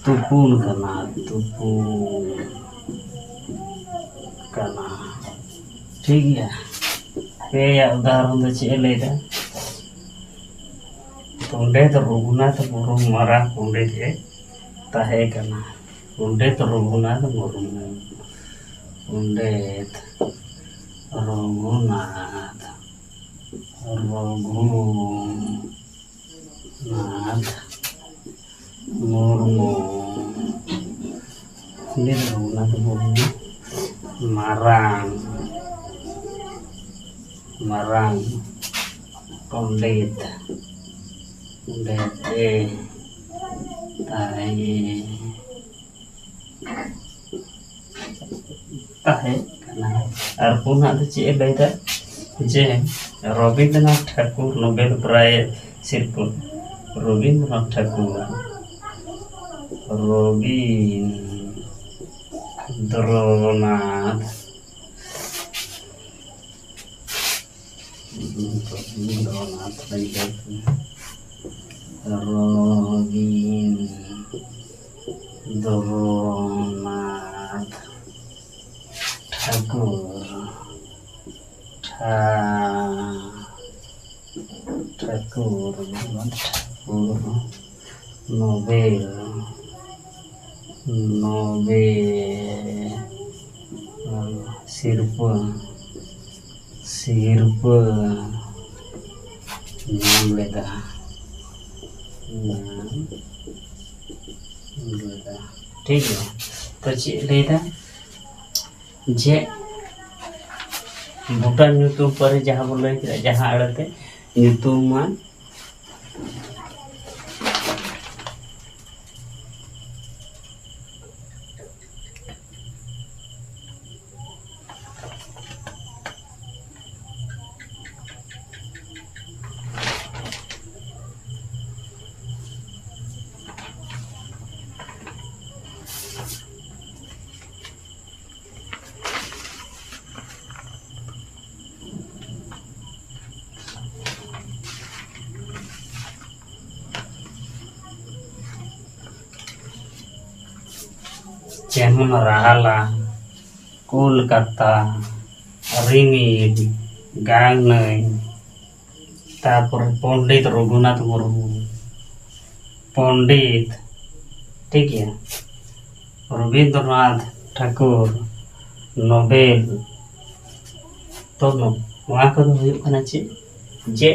ᱛᱩᱯᱩᱱ ᱠᱟᱱᱟ, ᱛᱩᱯᱩᱱ ᱠᱟᱱᱟ᱾ ᱴᱷᱤᱠ ᱜᱮᱭᱟ, ᱯᱮᱭᱟᱜ ᱩᱫᱟᱦᱚᱨᱚᱱ ᱫᱚ ᱪᱮᱫ ᱮ ᱞᱟᱹᱭᱫᱟ? ᱯᱚᱱᱰᱤᱛ ᱨᱚᱜᱷᱩᱱᱟᱛᱷ ᱢᱩᱨᱢᱩ ᱢᱟᱨᱟᱝ ᱯᱚᱱᱰᱤᱛ ᱮ ᱛᱟᱦᱮᱸ ᱠᱟᱱᱟ᱾ ᱯᱚᱱᱰᱤᱛ ᱨᱚᱜᱷᱩᱱᱟᱛᱷ ᱢᱩᱨᱢᱩ, ᱯᱚᱱᱰᱤᱛ ᱨᱚᱜᱷᱩᱱᱟᱛᱷ, ᱨᱚᱜᱷᱩᱱᱟᱛᱷ ᱢᱩᱨᱢᱩ, ᱯᱚᱱᱰᱤᱛ ᱨᱚᱜᱷᱩᱱᱟᱛᱷ ᱢᱩᱨᱢᱩ ᱢᱟᱨᱟᱝ, ᱢᱟᱨᱟᱝ ᱯᱚᱱᱰᱤᱛ, ᱯᱚᱱᱰᱤᱛ ᱮ ᱛᱟᱦᱮᱸ ᱛᱟᱦᱮᱸ ᱠᱟᱱᱟ᱾ ᱟᱨ ᱯᱩᱱᱟᱜ ᱫᱚ ᱪᱮᱫ ᱮ ᱞᱟᱹᱭᱫᱟ? ᱡᱮ ᱨᱚᱵᱤᱱᱫᱨᱚᱱᱟᱛᱷ ᱴᱷᱟᱠᱩᱨ ᱱᱳᱵᱮᱞ ᱯᱨᱟᱭᱤᱡᱽ ᱥᱤᱨᱯᱟᱹ, ᱨᱚᱵᱤᱱᱫᱨᱚᱱᱟᱛᱷ ᱴᱷᱟᱠᱩᱨ, ᱨᱚᱵᱤᱱᱫᱨᱚᱱᱟᱛᱷ, ᱨᱚᱵᱤᱱᱫᱨᱚᱱᱟᱛᱷ ᱞᱟᱹᱭ ᱫᱟᱭ, ᱨᱚᱵᱤᱱᱫᱨᱚᱱᱟᱛᱷ ᱴᱷᱟᱹᱠᱩᱨ, ᱴᱷᱟ-, ᱴᱷᱟᱹᱠᱩᱨ, ᱴᱷᱟᱹᱠᱩᱨ, ᱱᱳᱵᱮᱞ, ᱱᱳᱵᱮᱞ ᱥᱤᱨᱯᱟᱹ, ᱥᱤᱨᱯᱟᱹ ᱧᱟᱢ ᱞᱮᱫᱟ, ᱧᱟᱢ ᱞᱮᱫᱟ᱾ ᱴᱷᱤᱠ ᱜᱮᱭᱟ᱾ ᱛᱚ ᱪᱮᱫ ᱞᱟᱹᱭᱫᱟ? ᱡᱮ ᱵᱷᱩᱴᱟᱱ ᱧᱩᱛᱩᱢ ᱯᱟᱹᱨᱤᱥ ᱡᱟᱦᱟᱸ ᱵᱚᱱ ᱞᱟᱹᱭ ᱠᱮᱫᱟ, ᱡᱟᱦᱟᱸ ᱟᱹᱲᱟᱹᱛᱮ ᱧᱩᱛᱩᱢᱟᱱ ᱡᱮᱢᱚᱱ ᱨᱟᱦᱞᱟ, ᱠᱳᱞᱠᱟᱛᱟ, ᱨᱤᱢᱤᱞ, ᱜᱟᱝᱱᱟᱹᱭ, ᱛᱟᱨᱯᱚᱨᱮ ᱯᱚᱱᱰᱤᱛ ᱨᱚᱜᱷᱩᱱᱟᱛᱷ ᱢᱩᱨᱢᱩ, ᱯᱚᱱᱰᱤᱛ, ᱴᱷᱤᱠ ᱜᱮᱭᱟ, ᱨᱚᱵᱤᱱᱫᱨᱚᱱᱟᱛᱷ ᱴᱷᱟᱠᱩᱨ, ᱱᱳᱵᱮᱞ᱾ ᱛᱚ ᱱᱚᱣᱟ ᱠᱚᱫᱚ ᱦᱩᱭᱩᱜ ᱠᱟᱱᱟ ᱪᱮᱫ? ᱡᱮ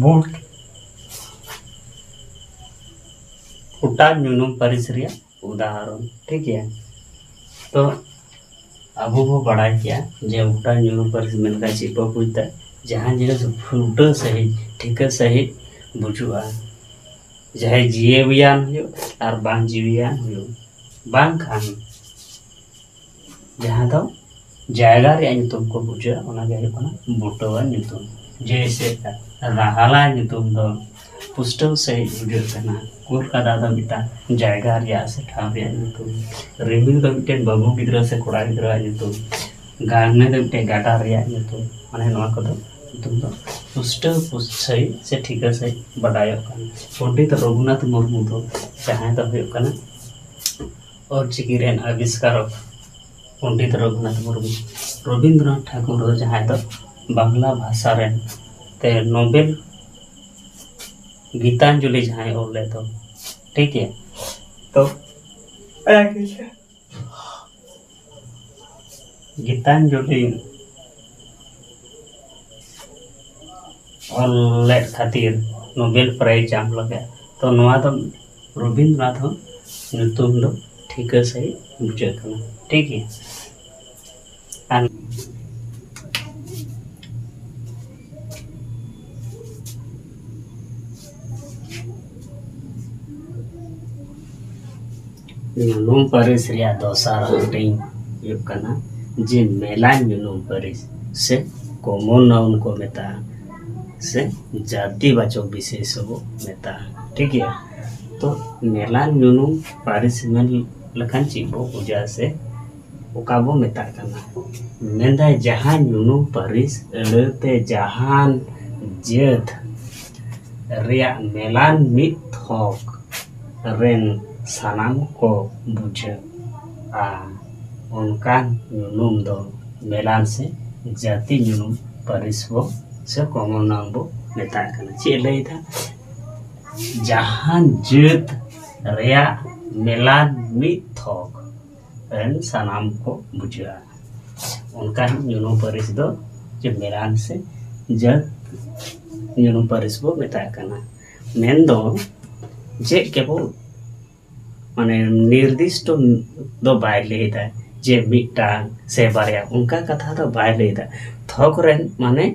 ᱵᱩᱴ ᱯᱷᱩᱴᱟᱱ ᱧᱩᱱᱩᱢ ᱯᱟᱹᱨᱤᱥ ᱨᱮᱭᱟᱜ ᱩᱫᱟᱦᱚᱨᱚᱱ, ᱴᱷᱤᱠ ᱜᱮᱭᱟ᱾ ᱛᱚ ᱟᱵᱚ ᱵᱚ ᱵᱟᱲᱟᱭ ᱜᱮᱭᱟ ᱡᱮ ᱯᱷᱩᱴᱟᱱ ᱧᱩᱱᱩᱢ ᱯᱟᱹᱨᱤᱥ ᱢᱮᱱ ᱞᱮᱠᱷᱟᱱ ᱪᱮᱫ ᱵᱚ ᱵᱩᱡᱽ ᱮᱫᱟ? ᱡᱟᱦᱟᱸ ᱡᱤᱱᱤᱥ ᱯᱷᱩᱴᱟᱹ ᱥᱟᱺᱦᱤᱡ, ᱴᱷᱤᱠᱟᱹ ᱥᱟᱺᱦᱤᱡ ᱵᱩᱡᱩᱜᱼᱟ, ᱡᱟᱦᱟᱸᱭ ᱡᱤᱣᱤᱭᱟᱱ ᱦᱩᱭᱩᱜ ᱟᱨ ᱵᱟᱝ ᱡᱤᱣᱤᱭᱟᱱ ᱦᱩᱭᱩᱜ, ᱵᱟᱝᱠᱷᱟᱱ ᱡᱟᱦᱟᱸ ᱫᱚ ᱡᱟᱭᱜᱟ ᱨᱮᱭᱟᱜ ᱧᱩᱛᱩᱢ ᱠᱚ ᱵᱩᱡᱷᱟᱹᱣᱟ, ᱚᱱᱟ ᱜᱮ ᱦᱩᱭᱩᱜ ᱠᱟᱱᱟ ᱵᱩᱴᱟᱹᱣᱟᱱ ᱧᱩᱛᱩᱢ᱾ ᱡᱮᱭᱥᱮ, ᱨᱟᱦᱟᱞᱟ ᱧᱩᱛᱩᱢ ᱫᱚ ᱯᱩᱥᱴᱟᱹᱣ ᱥᱟᱺᱦᱤᱡ ᱵᱩᱡᱷᱟᱹᱜ ᱠᱟᱱᱟ, ᱠᱳᱞᱠᱟᱛᱟ ᱫᱚ ᱢᱤᱫᱴᱟᱝ ᱡᱟᱭᱜᱟ ᱨᱮᱭᱟᱜ ᱥᱮ ᱴᱷᱟᱶ ᱨᱮᱭᱟᱜ ᱧᱩᱛᱩᱢ, ᱨᱤᱢᱤᱞ ᱫᱚ ᱢᱤᱫᱴᱮᱱ ᱵᱟᱹᱵᱩ ᱜᱤᱫᱽᱨᱟᱹ ᱥᱮ ᱠᱚᱲᱟ ᱜᱤᱫᱽᱨᱟᱹᱣᱟᱜ ᱧᱩᱛᱩᱢ, ᱜᱟᱝᱱᱮ ᱫᱚ ᱢᱤᱫᱴᱮᱱ ᱜᱟᱰᱟ ᱨᱮᱭᱟᱜ ᱧᱩᱛᱩᱢ᱾ ᱢᱟᱱᱮ ᱱᱚᱣᱟ ᱠᱚᱫᱚ ᱧᱩᱛᱩᱢ ᱫᱚ ᱯᱩᱥᱴᱟᱹᱣ ᱯᱩᱥ-, ᱥᱟᱺᱦᱤᱡ ᱥᱮ ᱴᱷᱤᱠᱟᱹ ᱥᱟᱺᱦᱤᱡ ᱵᱟᱰᱟᱭᱚᱜ ᱠᱟᱱᱟ᱾ ᱯᱚᱱᱰᱤᱛ ᱨᱚᱜᱷᱩᱱᱟᱛᱷ ᱢᱩᱨᱢᱩ ᱫᱚ ᱡᱟᱦᱟᱸᱭ ᱫᱚ ᱦᱩᱭᱩᱜ ᱠᱟᱱᱟ ᱚᱞᱪᱤᱠᱤ ᱨᱮᱱ ᱟᱵᱤᱥᱠᱟᱨᱚᱠ, ᱯᱚᱱᱰᱤᱛ ᱨᱚᱜᱷᱩᱱᱟᱛᱷ ᱢᱩᱨᱢᱩ᱾ ᱨᱚᱵᱤᱱᱫᱨᱚᱱᱟᱛᱷ ᱴᱷᱟᱠᱩᱨ ᱫᱚ ᱡᱟᱦᱟᱸᱭ ᱫᱚ ᱵᱟᱝᱞᱟ ᱵᱷᱟᱥᱟ ᱨᱮᱱ ᱛᱮ ᱱᱳᱵᱮᱞ ᱜᱤᱛᱟᱧᱡᱚᱞᱤ ᱡᱟᱦᱟᱸᱭ ᱚᱞ ᱞᱮᱫ ᱫᱚ, ᱴᱷᱤᱠ ᱜᱮᱭᱟ᱾ ᱛᱚ ᱜᱤᱛᱟᱧᱡᱚᱞᱤ ᱚᱞ ᱞᱮᱫ ᱠᱷᱟᱹᱛᱤᱨ ᱱᱳᱵᱮᱞ ᱯᱨᱟᱭᱤᱡᱽ ᱧᱟᱢ ᱞᱟᱹᱜᱤᱫ᱾ ᱛᱚ ᱱᱚᱣᱟ ᱫᱚ ᱨᱚᱵᱤᱱᱫᱨᱚᱱᱟᱛᱷ ᱦᱚᱸ ᱧᱩᱛᱩᱢ ᱫᱚ ᱴᱷᱤᱠᱟᱹ ᱥᱟᱺᱦᱤᱡ ᱵᱩᱡᱷᱟᱹᱜ ᱠᱟᱱᱟ, ᱴᱷᱤᱠ ᱜᱮᱭᱟ᱾ ᱟᱨ ᱧᱩᱱᱩᱢ ᱯᱟᱹᱨᱤᱥ ᱨᱮᱭᱟᱜ ᱫᱚᱥᱟᱨ ᱦᱟᱹᱴᱤᱧ ᱦᱩᱭᱩᱜ ᱠᱟᱱᱟ ᱡᱮ ᱢᱮᱞᱟ ᱧᱩᱱᱩᱢ ᱯᱟᱹᱨᱤᱥ ᱥᱮ ᱠᱚᱢᱚᱱ ᱱᱟᱣᱩᱱ ᱠᱚ ᱢᱮᱛᱟᱜᱼᱟ, ᱥᱮ ᱡᱟᱹᱛᱤ ᱵᱟᱪᱚᱠ ᱵᱤᱥᱮᱥ ᱦᱚᱸᱵᱚ ᱢᱮᱛᱟᱜᱼᱟ, ᱴᱷᱤᱠ ᱜᱮᱭᱟ᱾ ᱛᱚ ᱢᱮᱞᱟ ᱧᱩᱱᱩᱢ ᱯᱟᱹᱨᱤᱥ ᱢᱮᱱ ᱞᱮᱠᱷᱟᱱ ᱪᱮᱫ ᱵᱚ ᱵᱩᱡᱟ ᱥᱮ ᱚᱠᱟ ᱵᱚ ᱢᱮᱛᱟᱜ ᱠᱟᱱᱟ? ᱢᱮᱱᱫᱟᱭ ᱡᱟᱦᱟᱸ ᱧᱩᱱᱩᱢ ᱯᱟᱹᱨᱤᱥ ᱟᱹᱲᱟᱹᱛᱮ ᱡᱟᱦᱟᱱ ᱡᱟᱹᱛ ᱨᱮᱭᱟᱜ ᱢᱮᱞᱟᱱ ᱢᱤᱫ ᱛᱷᱚᱠ ᱨᱮᱱ ᱥᱟᱱᱟᱢ ᱠᱚ ᱵᱩᱡᱷᱟᱹᱜᱼᱟ, ᱚᱱᱠᱟᱱ ᱧᱩᱱᱩᱢ ᱫᱚ ᱢᱮᱞᱟᱱ ᱥᱮ ᱡᱟᱹᱛᱤ ᱧᱩᱱᱩᱢ ᱯᱟᱹᱨᱤᱥ ᱵᱚ ᱥᱮ ᱠᱚᱢᱚᱱ ᱱᱟᱣᱩᱱ ᱵᱚ ᱢᱮᱛᱟᱜ ᱠᱟᱱᱟ᱾ ᱪᱮᱫ ᱮ ᱞᱟᱹᱭᱫᱟ? ᱡᱟᱦᱟᱱ ᱡᱟᱹᱛ ᱨᱮᱭᱟᱜ ᱢᱮᱞᱟᱱ ᱢᱤᱫ ᱛᱷᱚᱠ ᱨᱮᱱ ᱥᱟᱱᱟᱢ ᱠᱚ ᱵᱩᱡᱷᱟᱹᱜᱼᱟ, ᱚᱱᱠᱟᱱ ᱧᱩᱱᱩᱢ ᱯᱟᱹᱨᱤᱥ ᱫᱚ ᱡᱮ ᱢᱮᱞᱟᱱ ᱥᱮ ᱡᱟᱹᱛ ᱧᱩᱱᱩᱢ ᱯᱟᱹᱨᱤᱥ ᱵᱚ ᱢᱮᱛᱟᱜ ᱠᱟᱱᱟ᱾ ᱢᱮᱱᱫᱚ ᱪᱮᱫ ᱠᱮᱵᱚᱞ ᱢᱟᱱᱮ ᱱᱤᱨᱫᱤᱥᱴᱚ ᱫᱚ ᱵᱟᱭ ᱞᱟᱹᱭᱫᱟ ᱡᱮ ᱢᱤᱫᱴᱟᱝ ᱥᱮ ᱵᱟᱨᱭᱟ, ᱚᱱᱠᱟ ᱠᱟᱛᱷᱟ ᱫᱚ ᱵᱟᱭ ᱞᱟᱹᱭᱫᱟ᱾ ᱛᱷᱚᱠ ᱨᱮᱱ ᱢᱟᱱᱮ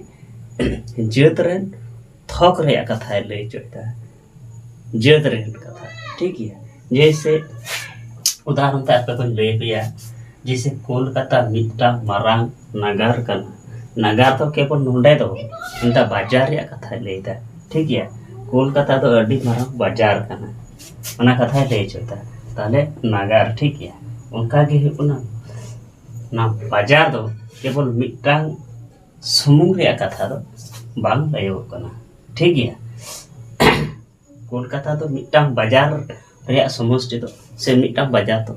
ᱡᱟᱹᱛ ᱨᱮᱱ ᱛᱷᱚᱠ ᱨᱮᱭᱟᱜ ᱠᱟᱛᱷᱟᱭ ᱞᱟᱹᱭ ᱦᱚᱪᱚᱭᱮᱫᱟ, ᱡᱟᱹᱛ ᱨᱮᱱ ᱠᱟᱛᱷᱟ, ᱴᱷᱤᱠ ᱜᱮᱭᱟ᱾ ᱡᱮᱭᱥᱮ ᱩᱫᱟᱦᱚᱨᱚᱱ ᱛᱮ ᱟᱯᱮ ᱠᱚᱧ ᱞᱟᱹᱭ ᱟᱯᱮᱭᱟ, ᱡᱮᱭᱥᱮ ᱠᱳᱞᱠᱟᱛᱟ ᱢᱤᱫᱴᱟᱝ ᱢᱟᱨᱟᱝ ᱱᱟᱜᱟᱨ ᱠᱟᱱᱟ᱾ ᱱᱟᱜᱟᱨ ᱫᱚ ᱠᱮᱵᱚᱞ ᱱᱚᱰᱮ ᱫᱚ ᱵᱟᱝ, ᱢᱮᱱᱫᱟ ᱵᱟᱡᱟᱨ ᱨᱮᱭᱟᱜ ᱠᱟᱛᱷᱟᱭ ᱞᱟᱹᱭᱫᱟ, ᱴᱷᱤᱠ ᱜᱮᱭᱟ᱾ ᱠᱳᱞᱠᱟᱛᱟ ᱫᱚ ᱟᱹᱰᱤ ᱢᱟᱨᱟᱝ ᱵᱟᱡᱟᱨ ᱠᱟᱱᱟ, ᱚᱱᱟ ᱠᱟᱛᱷᱟᱭ ᱞᱟᱹᱭ ᱦᱚᱪᱚᱭᱮᱫᱟ᱾ ᱛᱟᱦᱞᱮ ᱱᱟᱜᱟᱨ, ᱴᱷᱤᱠ ᱜᱮᱭᱟ᱾ ᱚᱱᱠᱟ ᱜᱮ ᱦᱩᱭᱩᱜ ᱠᱟᱱᱟ, ᱚᱱᱟ ᱵᱟᱡᱟᱨ ᱫᱚ ᱠᱮᱵᱚᱞ ᱢᱤᱫᱴᱟᱝ ᱥᱩᱢᱩᱝ ᱨᱮᱭᱟᱜ ᱠᱟᱛᱷᱟ ᱫᱚ ᱵᱟᱝ ᱞᱟᱹᱭᱚᱜᱚᱜ ᱠᱟᱱᱟ, ᱴᱷᱤᱠ ᱜᱮᱭᱟ᱾ ᱠᱳᱞᱠᱟᱛᱟ ᱫᱚ ᱢᱤᱫᱴᱟᱝ ᱵᱟᱡᱟᱨ ᱨᱮᱭᱟᱜ ᱥᱚᱢᱚᱥᱴᱤ ᱫᱚ ᱥᱮ ᱢᱤᱫᱴᱟᱝ ᱵᱟᱡᱟᱨ ᱫᱚ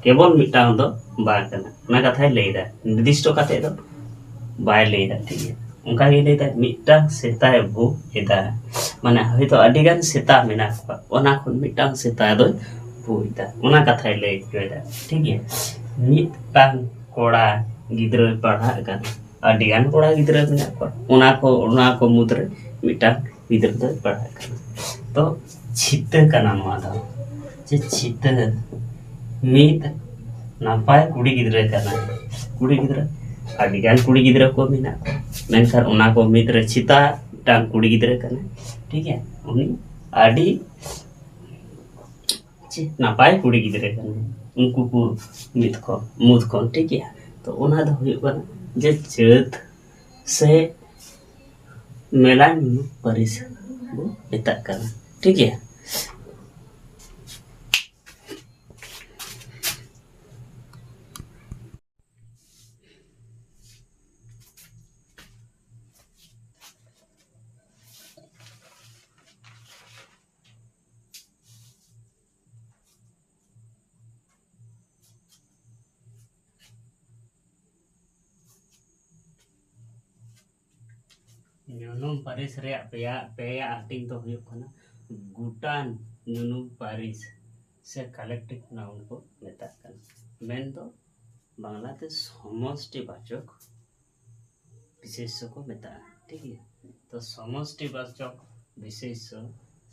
ᱠᱮᱵᱚᱞ ᱢᱤᱫᱴᱟᱝ ᱫᱚ ᱵᱟᱝ ᱠᱟᱱᱟ, ᱚᱱᱟ ᱠᱟᱛᱷᱟᱭ ᱞᱟᱹᱭᱫᱟ, ᱱᱤᱨᱫᱤᱥᱴᱚ ᱠᱟᱛᱮ ᱫᱚ ᱵᱟᱭ ᱞᱟᱹᱭᱫᱟ᱾ ᱴᱷᱤᱠ ᱜᱮᱭᱟ, ᱚᱱᱠᱟ ᱜᱮ ᱞᱟᱹᱭᱫᱟ ᱢᱤᱫᱴᱟᱝ ᱥᱮᱛᱟᱭ ᱵᱷᱩᱜ ᱮᱫᱟ, ᱢᱟᱱᱮ ᱦᱚᱭᱛᱳ ᱟᱹᱰᱤ ᱜᱟᱱ ᱥᱮᱛᱟ ᱢᱮᱱᱟᱜ ᱠᱚᱣᱟ, ᱚᱱᱟ ᱠᱷᱚᱱ ᱢᱤᱫᱴᱟᱝ ᱥᱮᱛᱟ ᱫᱚᱭ ᱵᱷᱩᱜ ᱮᱫᱟ, ᱚᱱᱟ ᱠᱟᱛᱷᱟᱭ ᱞᱟᱹᱭ ᱦᱚᱪᱚᱭᱮᱫᱟ᱾ ᱴᱷᱤᱠ ᱜᱮᱭᱟ, ᱢᱤᱫᱴᱟᱝ ᱠᱚᱲᱟ ᱜᱤᱫᱽᱨᱟᱹᱭ ᱯᱟᱲᱦᱟᱜ ᱠᱟᱱᱟ, ᱟᱹᱰᱤ ᱜᱟᱱ ᱠᱚᱲᱟ ᱜᱤᱫᱽᱨᱟᱹ ᱢᱮᱱᱟᱜ ᱠᱚᱣᱟ, ᱚᱱᱟ ᱠᱚ ᱚᱱᱟ ᱠᱚ ᱢᱩᱫᱽᱨᱮ ᱢᱤᱫᱴᱟᱝ ᱜᱤᱫᱽᱨᱟᱹ ᱫᱚᱭ ᱯᱟᱲᱦᱟᱜ ᱠᱟᱱᱟ᱾ ᱛᱚ ᱪᱷᱤᱛᱟᱹ ᱠᱟᱱᱟ ᱱᱚᱣᱟ ᱫᱚ, ᱡᱮ ᱪᱷᱤᱛᱟᱹ ᱢᱤᱫ ᱱᱟᱯᱟᱭ ᱠᱩᱲᱤ ᱜᱤᱫᱽᱨᱟᱹ ᱠᱟᱱᱟᱭ᱾ ᱠᱩᱲᱤ ᱜᱤᱫᱽᱨᱟᱹ ᱟᱹᱰᱤ ᱜᱟᱱ ᱠᱩᱲᱤ ᱜᱤᱫᱽᱨᱟᱹ ᱠᱚ ᱢᱮᱱᱟᱜ ᱠᱚᱣᱟ, ᱢᱮᱱᱠᱷᱟᱱ ᱚᱱᱟ ᱠᱚ ᱢᱩᱫᱽᱨᱮ ᱪᱷᱤᱛᱟ ᱢᱤᱫᱴᱟᱝ ᱠᱩᱲᱤ ᱜᱤᱫᱽᱨᱟᱹ ᱠᱟᱱᱟᱭ᱾ ᱴᱷᱤᱠ ᱜᱮᱭᱟ, ᱩᱱᱤ ᱟᱹᱰᱤ ᱪᱮᱫ ᱱᱟᱯᱟᱭ ᱠᱩᱲᱤ ᱜᱤᱫᱽᱨᱟᱹ ᱠᱟᱱᱟᱭ ᱩᱱᱠᱩ ᱠᱚ ᱢᱤᱫ ᱠᱷᱚᱱ ᱢᱩᱫᱽ ᱠᱷᱚᱱ᱾ ᱴᱷᱤᱠ ᱜᱮᱭᱟ, ᱛᱚ ᱚᱱᱟ ᱫᱚ ᱦᱩᱭᱩᱜ ᱠᱟᱱᱟ ᱡᱮ ᱪᱟᱹᱛ ᱥᱮ ᱢᱮᱞᱟ ᱧᱩᱧᱩ ᱯᱟᱹᱨᱤᱥ ᱵᱚ ᱢᱮᱛᱟᱜ ᱠᱟᱱᱟ᱾ ᱴᱷᱤᱠ ᱜᱮᱭᱟ, ᱧᱩᱱᱩᱢ ᱯᱟᱹᱨᱤᱥ ᱨᱮᱭᱟᱜ ᱯᱮᱭᱟ ᱯᱮᱭᱟ ᱦᱟᱹᱴᱤᱧ ᱫᱚ ᱦᱩᱭᱩᱜ ᱠᱟᱱᱟ ᱜᱩᱴᱟᱱ ᱧᱩᱱᱩᱢ ᱯᱟᱹᱨᱤᱥ ᱥᱮ ᱠᱟᱞᱮᱠᱴᱤᱵᱷ ᱱᱟᱣᱩᱱ ᱠᱚ ᱢᱮᱛᱟᱜ ᱠᱟᱱᱟ, ᱢᱮᱱᱫᱚ ᱵᱟᱝᱞᱟᱛᱮ ᱥᱚᱢᱚᱥᱴᱤ ᱵᱟᱪᱚᱠ ᱵᱤᱥᱮᱥᱥᱚ ᱠᱚ ᱢᱮᱛᱟᱜᱼᱟ᱾ ᱴᱷᱤᱠ ᱜᱮᱭᱟ, ᱛᱚ ᱥᱚᱢᱚᱥᱴᱤ ᱵᱟᱪᱚᱠ ᱵᱤᱥᱮᱥᱥᱚ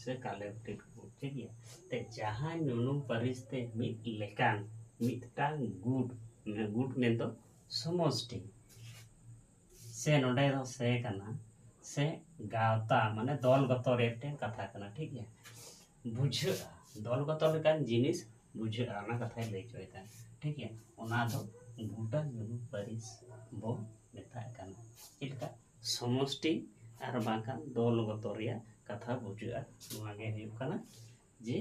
ᱥᱮ ᱠᱟᱞᱮᱠᱴᱤᱵᱷ, ᱴᱷᱤᱠ ᱜᱮᱭᱟ, ᱛᱮ ᱡᱟᱦᱟᱸ ᱧᱩᱱᱩᱢ ᱯᱟᱹᱨᱤᱥ ᱛᱮ ᱢᱤᱫ ᱞᱮᱠᱟᱱ ᱢᱤᱫᱴᱟᱝ ᱜᱩᱴ, ᱜᱩᱴ ᱢᱮᱱᱫᱚ ᱥᱚᱢᱚᱥᱴᱤ ᱥᱮ ᱱᱚᱰᱮ ᱫᱚ ᱥᱮ ᱠᱟᱱᱟ, ᱥᱮ ᱜᱟᱶᱛᱟ ᱢᱟᱱᱮ ᱫᱚᱞ ᱜᱚᱛᱚ ᱨᱮᱭᱟᱜ ᱢᱤᱫᱴᱮᱱ ᱠᱟᱛᱷᱟ ᱠᱟᱱᱟ᱾ ᱴᱷᱤᱠ ᱜᱮᱭᱟ, ᱵᱩᱡᱷᱟᱹᱜᱼᱟ, ᱫᱚᱞ ᱜᱚᱛᱚ ᱞᱮᱠᱟᱱ ᱡᱤᱱᱤᱥ ᱵᱩᱡᱷᱟᱹᱜᱼᱟ, ᱚᱱᱟ ᱠᱟᱛᱷᱟᱭ ᱞᱟᱹᱭ ᱦᱚᱪᱚᱭᱮᱫᱟ᱾ ᱴᱷᱤᱠ ᱜᱮᱭᱟ, ᱚᱱᱟ ᱫᱚ ᱜᱩᱴᱟ ᱧᱩᱱᱩᱢ ᱯᱟᱹᱨᱤᱥ ᱵᱚ ᱢᱮᱛᱟᱜ ᱠᱟᱱᱟ᱾ ᱪᱮᱫ ᱞᱮᱠᱟ? ᱥᱚᱢᱚᱥᱴᱤ ᱟᱨ ᱵᱟᱝᱠᱷᱟᱱ ᱫᱚᱞ ᱜᱚᱛᱚ ᱨᱮᱭᱟᱜ ᱠᱟᱛᱷᱟ ᱵᱩᱡᱷᱟᱹᱜᱼᱟ, ᱱᱚᱣᱟ ᱜᱮ ᱦᱩᱭᱩᱜ ᱠᱟᱱᱟ ᱡᱮ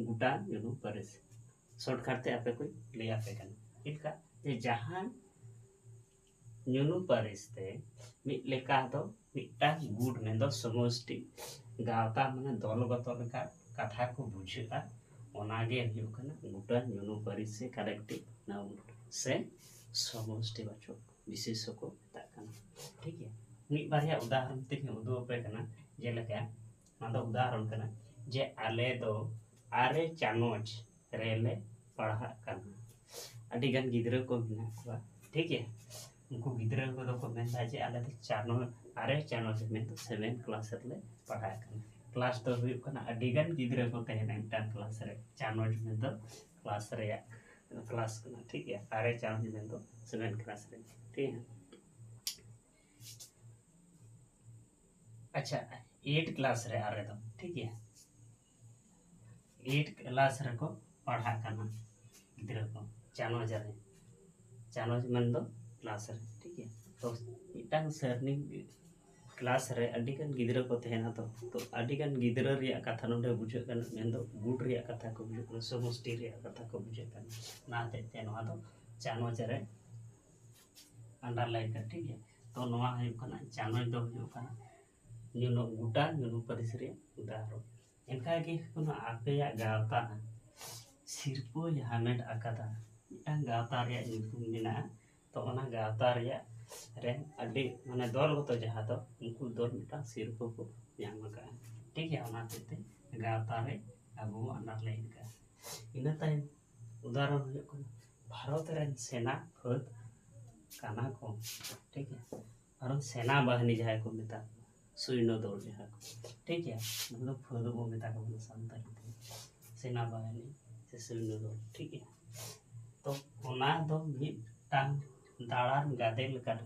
ᱜᱩᱴᱟ ᱧᱩᱱᱩᱢ ᱯᱟᱹᱨᱤᱥ᱾ ᱥᱚᱨᱴᱠᱟᱴ ᱛᱮ ᱟᱯᱮ ᱠᱚᱧ ᱞᱟᱹᱭ ᱟᱯᱮ ᱠᱟᱱᱟ᱾ ᱪᱮᱫ ᱞᱮᱠᱟ? ᱡᱮ ᱡᱟᱦᱟᱸ ᱧᱩᱱᱩᱢ ᱯᱟᱹᱨᱤᱥ ᱛᱮ ᱢᱤᱫ ᱞᱮᱠᱟ ᱫᱚ ᱢᱤᱫᱴᱟᱝ ᱜᱩᱴ ᱢᱮᱱᱫᱚ ᱥᱚᱢᱚᱥᱴᱤ, ᱜᱟᱶᱛᱟ ᱢᱟᱱᱮ ᱫᱚᱞ ᱜᱚᱛᱚ ᱞᱮᱠᱟ ᱠᱟᱛᱷᱟ ᱠᱚ ᱵᱩᱡᱷᱟᱹᱜᱼᱟ, ᱚᱱᱟᱜᱮ ᱦᱩᱭᱩᱜ ᱠᱟᱱᱟ ᱜᱚᱴᱟ ᱧᱩᱱᱩ ᱯᱟᱹᱨᱤᱥ ᱥᱮ ᱠᱟᱞᱮᱠᱴᱤᱵᱷ ᱱᱟᱣᱩᱱ ᱥᱮ ᱥᱚᱢᱚᱥᱴᱤ ᱵᱟᱪᱚᱠ ᱵᱤᱥᱮᱥ ᱠᱚ ᱢᱮᱛᱟᱜ ᱠᱟᱱᱟ᱾ ᱴᱷᱤᱠ ᱜᱮᱭᱟ, ᱢᱤᱫ ᱵᱟᱨᱭᱟ ᱩᱫᱟᱦᱚᱨᱚᱱ ᱛᱮᱧ ᱩᱫᱩᱜ ᱟᱯᱮ ᱠᱟᱱᱟ᱾ ᱡᱮᱞᱮᱠᱟ ᱚᱱᱟ ᱫᱚ ᱩᱫᱟᱦᱚᱨᱚᱱ ᱠᱟᱱᱟ ᱡᱮ ᱟᱞᱮ ᱫᱚ ᱟᱨᱮ ᱪᱟᱱᱚᱪ ᱨᱮᱞᱮ ᱯᱟᱲᱦᱟᱜ ᱠᱟᱱᱟ᱾ ᱟᱹᱰᱤ ᱜᱟᱱ ᱜᱤᱫᱽᱨᱟᱹ ᱠᱚ ᱢᱮᱱᱟᱜ ᱠᱚᱣᱟ, ᱴᱷᱤᱠ ᱜᱮᱭᱟ, ᱩᱱᱠᱩ ᱜᱤᱫᱽᱨᱟᱹ ᱠᱚᱫᱚ ᱠᱚ ᱢᱮᱱᱫᱟ ᱡᱮ ᱟᱞᱮ ᱫᱚ ᱪᱟᱱᱚ ᱟᱨᱮ ᱪᱟᱱᱚᱪ ᱢᱮᱱᱫᱚ ᱥᱮᱵᱷᱮᱱ ᱠᱞᱟᱥ ᱨᱮᱞᱮ ᱯᱟᱲᱦᱟᱜ ᱠᱟᱱᱟ᱾ ᱠᱞᱟᱥ ᱫᱚ ᱦᱩᱭᱩᱜ ᱠᱟᱱᱟ ᱟᱹᱰᱤ ᱜᱟᱱ ᱜᱤᱫᱽᱨᱟᱹ ᱠᱚ ᱛᱟᱦᱮᱱᱟ ᱢᱤᱫᱴᱟᱝ ᱠᱞᱟᱥ ᱨᱮ᱾ ᱪᱟᱱᱚᱪ ᱢᱮᱱᱫᱚ ᱠᱞᱟᱥ ᱨᱮᱭᱟᱜ ᱠᱞᱟᱥ ᱠᱟᱱᱟ, ᱴᱷᱤᱠ ᱜᱮᱭᱟ᱾ ᱟᱨᱮ ᱪᱟᱱᱚᱪ ᱢᱮᱱᱫᱚ ᱥᱮᱵᱷᱮᱱ ᱠᱞᱟᱥ ᱨᱮ, ᱴᱷᱤᱠ ᱜᱮᱭᱟ᱾ ᱟᱪᱪᱷᱟ, ᱮᱭᱤᱴ ᱠᱞᱟᱥ ᱨᱮ ᱟᱨᱮ ᱫᱚ, ᱴᱷᱤᱠ ᱜᱮᱭᱟ, ᱮᱭᱤᱴ ᱠᱞᱟᱥ ᱨᱮᱠᱚ ᱯᱟᱲᱦᱟᱜ ᱠᱟᱱᱟ ᱜᱤᱫᱽᱨᱟᱹ ᱠᱚ᱾ ᱪᱟᱱᱚᱪ ᱨᱮ, ᱪᱟᱱᱚᱪ ᱢᱮᱱᱫᱚ ᱠᱞᱟᱥ ᱨᱮ, ᱴᱷᱤᱠ ᱜᱮᱭᱟ᱾ ᱛᱚ ᱢᱤᱫᱴᱟᱝ ᱥᱟᱨᱱᱤ ᱠᱞᱟᱥ ᱨᱮ ᱟᱹᱰᱤ ᱜᱟᱱ ᱜᱤᱫᱽᱨᱟᱹ ᱠᱚ ᱛᱟᱦᱮᱱᱟ, ᱛᱚ ᱛᱚ ᱟᱹᱰᱤ ᱜᱟᱱ ᱜᱤᱫᱽᱨᱟᱹ ᱨᱮᱭᱟᱜ ᱠᱟᱛᱷᱟ ᱱᱚᱰᱮ ᱵᱩᱡᱷᱟᱹᱜ ᱠᱟᱱᱟ, ᱢᱮᱱᱫᱚ ᱵᱳᱨᱰ ᱨᱮᱭᱟᱜ ᱠᱟᱛᱷᱟ ᱠᱚ ᱵᱩᱡᱷᱟᱹᱜ ᱠᱟᱱᱟ, ᱥᱚᱢᱚᱥᱴᱤ ᱨᱮᱭᱟᱜ ᱠᱟᱛᱷᱟ ᱠᱚ ᱵᱩᱡᱷᱟᱹᱜ ᱠᱟᱱᱟ᱾ ᱚᱱᱟ ᱦᱚᱛᱮᱡ ᱛᱮ ᱱᱚᱣᱟ ᱫᱚ ᱪᱟᱱᱚᱪ ᱨᱮ ᱟᱱᱰᱟᱨᱞᱟᱭᱤᱱ ᱠᱟᱜᱼᱟ, ᱴᱷᱤᱠ ᱜᱮᱭᱟ᱾ ᱛᱚ ᱱᱚᱣᱟ ᱦᱩᱭᱩᱜ ᱠᱟᱱᱟ, ᱪᱟᱱᱚᱪ ᱫᱚ ᱦᱩᱭᱩᱜ ᱠᱟᱱᱟ ᱧᱩᱱᱩ, ᱜᱚᱴᱟ ᱧᱩᱱᱩ ᱯᱟᱹᱨᱤᱥ ᱨᱮᱭᱟᱜ ᱩᱫᱟᱦᱚᱨᱚᱱ᱾ ᱚᱱᱠᱟᱜᱮ ᱠᱳᱱᱳ ᱟᱯᱮᱭᱟᱜ ᱜᱟᱶᱛᱟ ᱥᱤᱨᱯᱟᱹᱭ ᱦᱟᱢᱮᱴ ᱟᱠᱟᱫᱟ, ᱢᱤᱫᱴᱟᱝ ᱜᱟᱶᱛᱟ ᱨᱮᱭᱟᱜ ᱧᱩᱛᱩᱢ ᱢᱮᱱᱟᱜᱼᱟ, ᱛᱚ ᱚᱱᱟ ᱜᱟᱶᱛᱟ ᱨᱮᱭᱟᱜ ᱨᱮ ᱟᱹᱰᱤ ᱢᱟᱱᱮ ᱫᱚᱞᱜᱚᱛᱚ ᱡᱟᱦᱟᱸ ᱫᱚ ᱩᱱᱠᱩ ᱫᱚᱞ ᱢᱤᱫᱴᱟᱝ ᱥᱤᱨᱯᱟᱹ ᱠᱚ ᱧᱟᱢ ᱟᱠᱟᱫᱼᱟ, ᱴᱷᱤᱠ ᱜᱮᱭᱟ᱾ ᱚᱱᱟ ᱦᱚᱛᱮᱡ ᱛᱮ ᱜᱟᱶᱛᱟ ᱨᱮ ᱟᱵᱚ ᱵᱚᱱ ᱟᱱᱰᱟᱨᱞᱟᱭᱤᱱ ᱟᱠᱟᱫᱼᱟ᱾ ᱤᱱᱟᱹ ᱛᱟᱭᱚᱢ ᱩᱫᱟᱦᱚᱨᱚᱱ ᱦᱩᱭᱩᱜ ᱠᱟᱱᱟ ᱵᱷᱟᱨᱚᱛ ᱨᱮᱱ ᱥᱮᱱᱟ ᱯᱷᱟᱹᱫ ᱠᱟᱱᱟ ᱠᱚ, ᱴᱷᱤᱠ ᱜᱮᱭᱟ᱾ ᱟᱨᱚ ᱥᱮᱱᱟ ᱵᱟᱦᱤᱱᱤ ᱡᱟᱦᱟᱸᱭ ᱠᱚ ᱢᱮᱛᱟ ᱠᱚᱣᱟ, ᱥᱚᱭᱱᱚ ᱫᱚᱞ ᱡᱟᱦᱟᱸ ᱠᱚ, ᱴᱷᱤᱠ ᱜᱮᱭᱟ, ᱩᱱᱠᱩ ᱫᱚ ᱯᱷᱟᱹᱫ ᱵᱚ ᱢᱮᱛᱟ ᱠᱚ ᱠᱟᱱᱟ ᱥᱟᱱᱛᱟᱲᱤ ᱛᱮ, ᱥᱮᱱᱟ ᱵᱟᱦᱤᱱᱤ ᱥᱮ ᱥᱚᱭᱱᱚ ᱫᱚᱞ, ᱴᱷᱤᱠ ᱜᱮᱭᱟ᱾ ᱛᱚ ᱚᱱᱟ ᱫᱚ ᱢᱤᱫᱴᱟᱝ ᱫᱟᱬᱟᱱ ᱜᱟᱫᱮᱞ ᱠᱟᱱᱟ,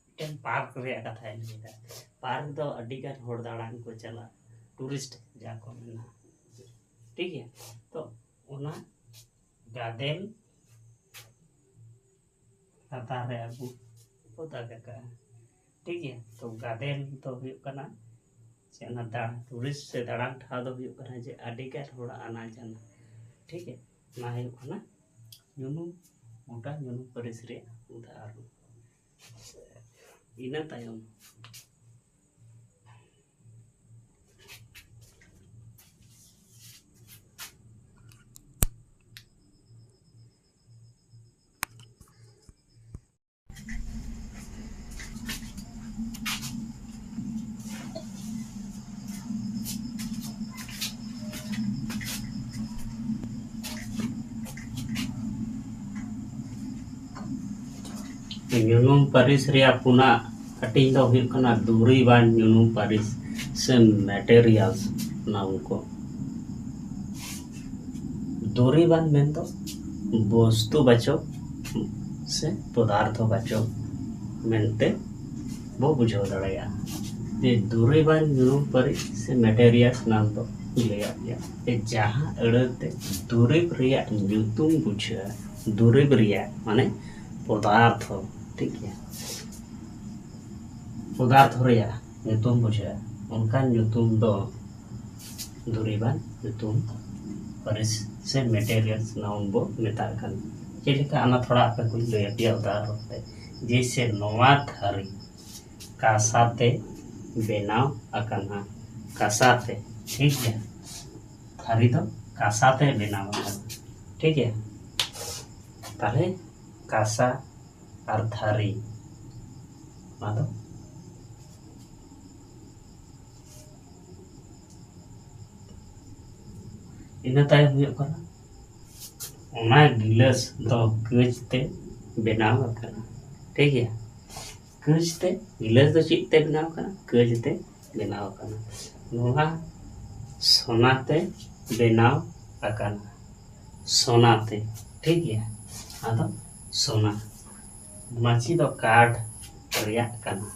ᱢᱤᱫᱴᱮᱱ ᱯᱟᱨᱠ ᱨᱮᱭᱟᱜ ᱠᱟᱛᱷᱟᱭ ᱞᱟᱹᱭᱫᱟ᱾ ᱯᱟᱨᱠ ᱫᱚ ᱟᱹᱰᱤ ᱜᱟᱱ ᱦᱚᱲ ᱫᱟᱬᱟᱱ ᱠᱚ ᱪᱟᱞᱟᱜ, ᱴᱩᱨᱤᱥᱴ ᱡᱟᱦᱟᱸ ᱠᱚ ᱢᱮᱱᱟ, ᱴᱷᱤᱠ ᱜᱮᱭᱟ᱾ ᱛᱚ ᱚᱱᱟ ᱜᱟᱫᱮᱞ ᱞᱟᱛᱟᱨ ᱨᱮ ᱟᱵᱚ ᱵᱚ ᱫᱟᱜᱽ ᱟᱠᱟᱜᱼᱟ, ᱴᱷᱤᱠ ᱜᱮᱭᱟ᱾ ᱛᱚ ᱜᱟᱫᱮᱞ ᱫᱚ ᱦᱩᱭᱩᱜ ᱠᱟᱱᱟ ᱪᱮᱫ, ᱚᱱᱟ ᱫᱟᱬ-, ᱴᱩᱨᱤᱥᱴ ᱥᱮ ᱫᱟᱬᱟᱱ ᱴᱷᱟᱶ ᱫᱚ ᱦᱩᱭᱩᱜ ᱠᱟᱱᱟ ᱡᱮ ᱟᱹᱰᱤ ᱜᱟᱱ ᱦᱚᱲᱟᱜ ᱟᱱᱟ ᱡᱟᱱᱟ, ᱴᱷᱤᱠ ᱜᱮᱭᱟ᱾ ᱚᱱᱟ ᱦᱩᱭᱩᱜ ᱠᱟᱱᱟ ᱧᱩᱱᱩ, ᱜᱚᱴᱟ ᱧᱩᱱᱩ ᱯᱟᱹᱨᱤᱥ ᱨᱮᱭᱟᱜ ᱩᱫᱟᱦᱚᱨᱚᱱ᱾ ᱤᱱᱟᱹ ᱛᱟᱭᱚᱢ ᱧᱩᱱᱩᱢ ᱯᱟᱹᱨᱤᱥ ᱨᱮᱭᱟᱜ ᱯᱩᱱᱟᱜ ᱦᱟᱹᱴᱤᱧ ᱫᱚ ᱦᱩᱭᱩᱜ ᱠᱟᱱᱟ ᱫᱩᱨᱤᱵᱟᱱ ᱧᱩᱱᱩᱢ ᱯᱟᱹᱨᱤᱥ ᱥᱮ materials noun ᱠᱚ᱾ ᱫᱩᱨᱤᱵᱟᱱ ᱢᱮᱱᱫᱚ ᱵᱚᱥᱛᱩ ᱵᱟᱪᱚᱠ ᱥᱮ ᱯᱚᱫᱟᱨᱛᱷᱚ ᱵᱟᱪᱚᱠ ᱢᱮᱱᱛᱮ ᱵᱚ ᱵᱩᱡᱷᱟᱹᱣ ᱫᱟᱲᱮᱭᱟᱜᱼᱟ᱾ ᱡᱮ ᱫᱩᱨᱤᱵᱟᱱ ᱧᱩᱱᱩᱢ ᱯᱟᱹᱨᱤᱥ ᱥᱮ materials noun ᱫᱚ ᱞᱟᱹᱭᱟᱫ ᱜᱮᱭᱟ, ᱡᱮ ᱡᱟᱦᱟᱸ ᱟᱹᱲᱟᱹ ᱛᱮ ᱫᱩᱨᱤᱵ ᱨᱮᱭᱟᱜ ᱧᱩᱛᱩᱢ ᱵᱩᱡᱷᱟᱹᱜᱼᱟ, ᱫᱩᱨᱤᱵ ᱨᱮᱭᱟᱜ ᱢᱟᱱᱮ ᱯᱚᱫᱟᱨᱛᱷᱚ, ᱴᱷᱤᱠ ᱜᱮᱭᱟ, ᱯᱚᱫᱟᱨᱛᱷᱚ ᱨᱮᱭᱟᱜ ᱧᱩᱛᱩᱢ ᱵᱩᱡᱷᱟᱹᱜᱼᱟ, ᱚᱱᱠᱟᱱ ᱧᱩᱛᱩᱢ ᱫᱚ ᱫᱩᱨᱤᱵᱟᱱ ᱧᱩᱛᱩᱢ ᱯᱟᱹᱨᱤᱥ ᱥᱮ materials noun ᱵᱚ ᱢᱮᱛᱟᱜ ᱠᱟᱱᱟ᱾ ᱪᱮᱫ ᱞᱮᱠᱟ, ᱚᱱᱟ ᱛᱷᱚᱲᱟ ᱟᱯᱮ ᱠᱚᱧ ᱞᱟᱹᱭ ᱟᱯᱮᱭᱟ ᱩᱫᱟᱦᱚᱨᱚᱱ ᱛᱮ᱾ ᱡᱮᱭᱥᱮ, ᱱᱚᱣᱟ ᱛᱷᱟᱹᱨᱤ ᱠᱟᱸᱥᱟ ᱛᱮ ᱵᱮᱱᱟᱣ ᱟᱠᱟᱱᱟ, ᱠᱟᱸᱥᱟ ᱛᱮ, ᱴᱷᱤᱠ ᱜᱮᱭᱟ, ᱛᱷᱟᱹᱨᱤ ᱫᱚ ᱠᱟᱸᱥᱟ ᱛᱮ ᱵᱮᱱᱟᱣ ᱟᱠᱟᱱᱟ, ᱴᱷᱤᱠ ᱜᱮᱭᱟ᱾ ᱛᱟᱦᱞᱮ ᱠᱟᱸᱥᱟ ᱟᱨ ᱛᱷᱟᱹᱨᱤ, ᱚᱱᱟ ᱫᱚ ᱤᱱᱟᱹ ᱛᱟᱭᱚᱢ ᱦᱩᱭᱩᱜ ᱠᱟᱱᱟ, ᱚᱱᱟ ᱜᱤᱞᱟᱹᱥ ᱫᱚ ᱠᱟᱹᱪ ᱛᱮ ᱵᱮᱱᱟᱣ ᱟᱠᱟᱱᱟ, ᱴᱷᱤᱠ ᱜᱮᱭᱟ᱾ ᱠᱟᱹᱪ ᱛᱮ, ᱜᱤᱞᱟᱹᱥ ᱫᱚ ᱪᱮᱫ ᱛᱮ ᱵᱮᱱᱟᱣ ᱟᱠᱟᱱᱟ? ᱠᱟᱹᱪ ᱛᱮ ᱵᱮᱱᱟᱣ ᱟᱠᱟᱱᱟ᱾ ᱱᱚᱣᱟ ᱥᱚᱱᱟ ᱛᱮ ᱵᱮᱱᱟᱣ ᱟᱠᱟᱱᱟ, ᱥᱚᱱᱟ ᱛᱮ, ᱴᱷᱤᱠ ᱜᱮᱭᱟ᱾ ᱟᱫᱚ ᱥᱚᱱᱟ, ᱢᱟᱹᱪᱤ ᱫᱚ ᱠᱟᱴ ᱨᱮᱭᱟᱜ ᱠᱟᱱᱟ᱾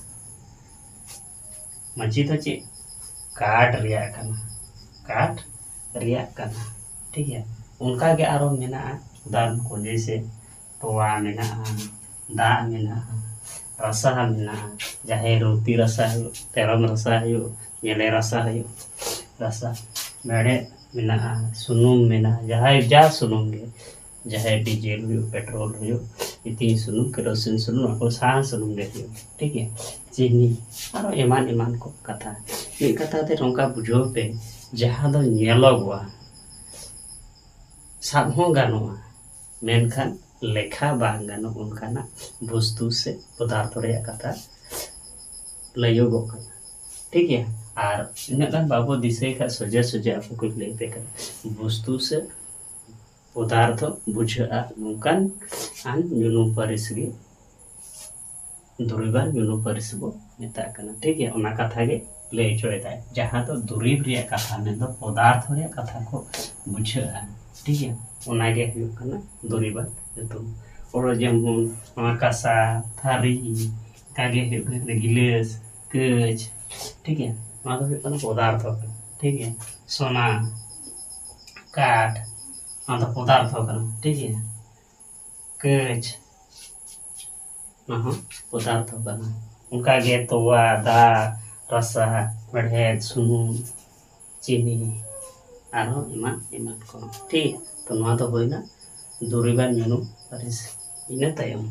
ᱢᱟᱹᱪᱤ ᱫᱚ ᱪᱮᱫ? ᱠᱟᱴ ᱨᱮᱭᱟᱜ ᱠᱟᱱᱟ, ᱠᱟᱴ ᱨᱮᱭᱟᱜ ᱠᱟᱱᱟ, ᱴᱷᱤᱠ ᱜᱮᱭᱟ᱾ ᱚᱱᱠᱟ ᱜᱮ ᱟᱨᱚ ᱢᱮᱱᱟᱜᱼᱟ ᱫᱟᱢ ᱠᱚ, ᱡᱮᱭᱥᱮ ᱛᱚᱣᱟ ᱢᱮᱱᱟᱜᱼᱟ, ᱫᱟᱜ ᱢᱮᱱᱟᱜᱼᱟ, ᱨᱟᱥᱟ ᱢᱮᱱᱟᱜᱼᱟ, ᱡᱟᱦᱟᱸᱭ ᱨᱩᱴᱤ ᱨᱟᱥᱟ ᱦᱩᱭᱩᱜ, ᱛᱮᱨᱚᱢ ᱨᱟᱥᱟ ᱦᱩᱭᱩᱜ, ᱧᱮᱞᱮ ᱨᱟᱥᱟ ᱦᱩᱭᱩᱜ, ᱨᱟᱥᱟ, ᱢᱮᱲᱦᱮᱫ ᱢᱮᱱᱟᱜᱼᱟ, ᱥᱩᱱᱩᱢ ᱢᱮᱱᱟᱜᱼᱟ, ᱡᱟᱦᱟᱸᱭ ᱡᱟ ᱥᱩᱱᱩᱢ ᱜᱮ, ᱡᱟᱦᱟᱸᱭ ᱰᱤᱡᱮᱞ ᱦᱩᱭᱩᱜ, ᱯᱮᱴᱨᱳᱞ ᱦᱩᱭᱩᱜ, ᱤᱛᱤᱧ ᱥᱩᱱᱩᱢ, ᱠᱮᱨᱳᱥᱤᱱ ᱥᱩᱱᱩᱢ, ᱟᱵᱚ ᱥᱟᱦᱟᱱ ᱥᱩᱱᱩᱢ ᱜᱮ ᱦᱩᱭᱩᱜ, ᱴᱷᱤᱠ ᱜᱮᱭᱟ, ᱪᱤᱱᱤ, ᱟᱨᱚ ᱮᱢᱟᱱ ᱮᱢᱟᱱ ᱠᱚ ᱠᱟᱛᱷᱟ᱾ ᱢᱤᱫ ᱠᱟᱛᱷᱟ ᱛᱮ ᱱᱚᱝᱠᱟ ᱵᱩᱡᱷᱟᱹᱣ ᱯᱮ, ᱡᱟᱦᱟᱸ ᱫᱚ ᱧᱮᱞᱚᱜᱚᱜᱼᱟ, ᱥᱟᱵ ᱦᱚᱸ ᱜᱟᱱᱚᱜᱼᱟ, ᱢᱮᱱᱠᱷᱟᱱ ᱞᱮᱠᱷᱟ ᱵᱟᱝ ᱜᱟᱱᱚᱜ ᱚᱱᱠᱟᱱᱟᱜ ᱵᱚᱥᱛᱩ ᱥᱮ ᱯᱚᱫᱟᱨᱛᱷᱚ ᱨᱮᱭᱟᱜ ᱠᱟᱛᱷᱟ ᱞᱟᱹᱭᱚᱜᱚᱜ ᱠᱟᱱᱟ, ᱴᱷᱤᱠ ᱜᱮᱭᱟ᱾ ᱟᱨ ᱤᱱᱟᱹᱜ ᱜᱟᱱ ᱵᱟᱵᱚ ᱫᱤᱥᱟᱹᱭ ᱠᱷᱟᱱ ᱥᱚᱡᱷᱮ ᱥᱚᱡᱷᱮ ᱟᱵᱚ ᱠᱚᱧ ᱞᱟᱹᱭ ᱟᱯᱮ ᱠᱟᱱᱟ, ᱵᱚᱥᱛᱩ ᱥᱮ ᱯᱚᱫᱟᱨᱛᱷᱚ ᱵᱩᱡᱷᱟᱹᱜᱼᱟ ᱱᱚᱝᱠᱟᱱ ᱟᱱ ᱧᱩᱱᱩᱢ ᱯᱟᱹᱨᱤᱥ ᱜᱮ ᱫᱩᱨᱤᱵᱟᱱ ᱧᱩᱱᱩᱢ ᱯᱟᱹᱨᱤᱥ ᱵᱚ ᱢᱮᱛᱟᱜ ᱠᱟᱱᱟ᱾ ᱴᱷᱤᱠ ᱜᱮᱭᱟ, ᱚᱱᱟ ᱠᱟᱛᱷᱟ ᱜᱮ ᱞᱟᱹᱭ ᱦᱚᱪᱚᱭᱮᱫᱟᱭ, ᱡᱟᱦᱟᱸ ᱫᱚ ᱫᱩᱨᱤᱵ ᱨᱮᱭᱟᱜ ᱠᱟᱛᱷᱟ, ᱢᱮᱱᱫᱚ ᱯᱚᱫᱟᱨᱛᱷᱚ ᱨᱮᱭᱟᱜ ᱠᱟᱛᱷᱟ ᱠᱚ ᱵᱩᱡᱷᱟᱹᱜᱼᱟ᱾ ᱴᱷᱤᱠ ᱜᱮᱭᱟ, ᱚᱱᱟᱜᱮ ᱦᱩᱭᱩᱜ ᱠᱟᱱᱟ ᱫᱩᱨᱤᱵᱟᱱ ᱧᱩᱛᱩᱢ᱾ ᱚᱱᱟ ᱡᱮᱢᱚᱱ ᱱᱚᱣᱟ ᱠᱟᱸᱥᱟ, ᱛᱷᱟᱹᱨᱤ, ᱚᱱᱠᱟᱜᱮ ᱦᱩᱭᱩᱜ ᱠᱟᱱᱟ ᱜᱤᱞᱟᱹᱥ, ᱠᱟᱹᱪ᱾ ᱴᱷᱤᱠ ᱜᱮᱭᱟ, ᱱᱚᱣᱟ ᱫᱚ ᱦᱩᱭᱩᱜ ᱠᱟᱱᱟ ᱯᱚᱫᱟᱨᱛᱷᱚ ᱠᱟᱱᱟ᱾ ᱴᱷᱤᱠ ᱜᱮᱭᱟ, ᱥᱚᱱᱟ, ᱠᱟᱴ, ᱱᱚᱣᱟ ᱫᱚ ᱯᱚᱫᱟᱨᱛᱷᱚ ᱠᱟᱱᱟ᱾ ᱴᱷᱤᱠ ᱜᱮᱭᱟ, ᱠᱟᱹᱪ, ᱚᱱᱟ ᱦᱚᱸ ᱯᱚᱫᱟᱨᱛᱷᱚ ᱠᱟᱱᱟ᱾ ᱚᱱᱠᱟᱜᱮ ᱛᱚᱣᱟ, ᱫᱟᱜ, ᱨᱟᱥᱟ, ᱢᱮᱲᱦᱮᱫ, ᱥᱩᱱᱩᱢ, ᱪᱤᱱᱤ, ᱟᱨᱦᱚᱸ ᱮᱢᱟᱱ ᱮᱢᱟᱱ ᱠᱚ᱾ ᱴᱷᱤᱠ, ᱛᱚ ᱱᱚᱣᱟ ᱫᱚ ᱦᱩᱭᱱᱟ ᱫᱩᱨᱤᱵᱟᱱ ᱧᱩᱱᱩᱢ ᱯᱟᱹᱨᱤᱥ᱾ ᱤᱱᱟᱹ ᱛᱟᱭᱚᱢ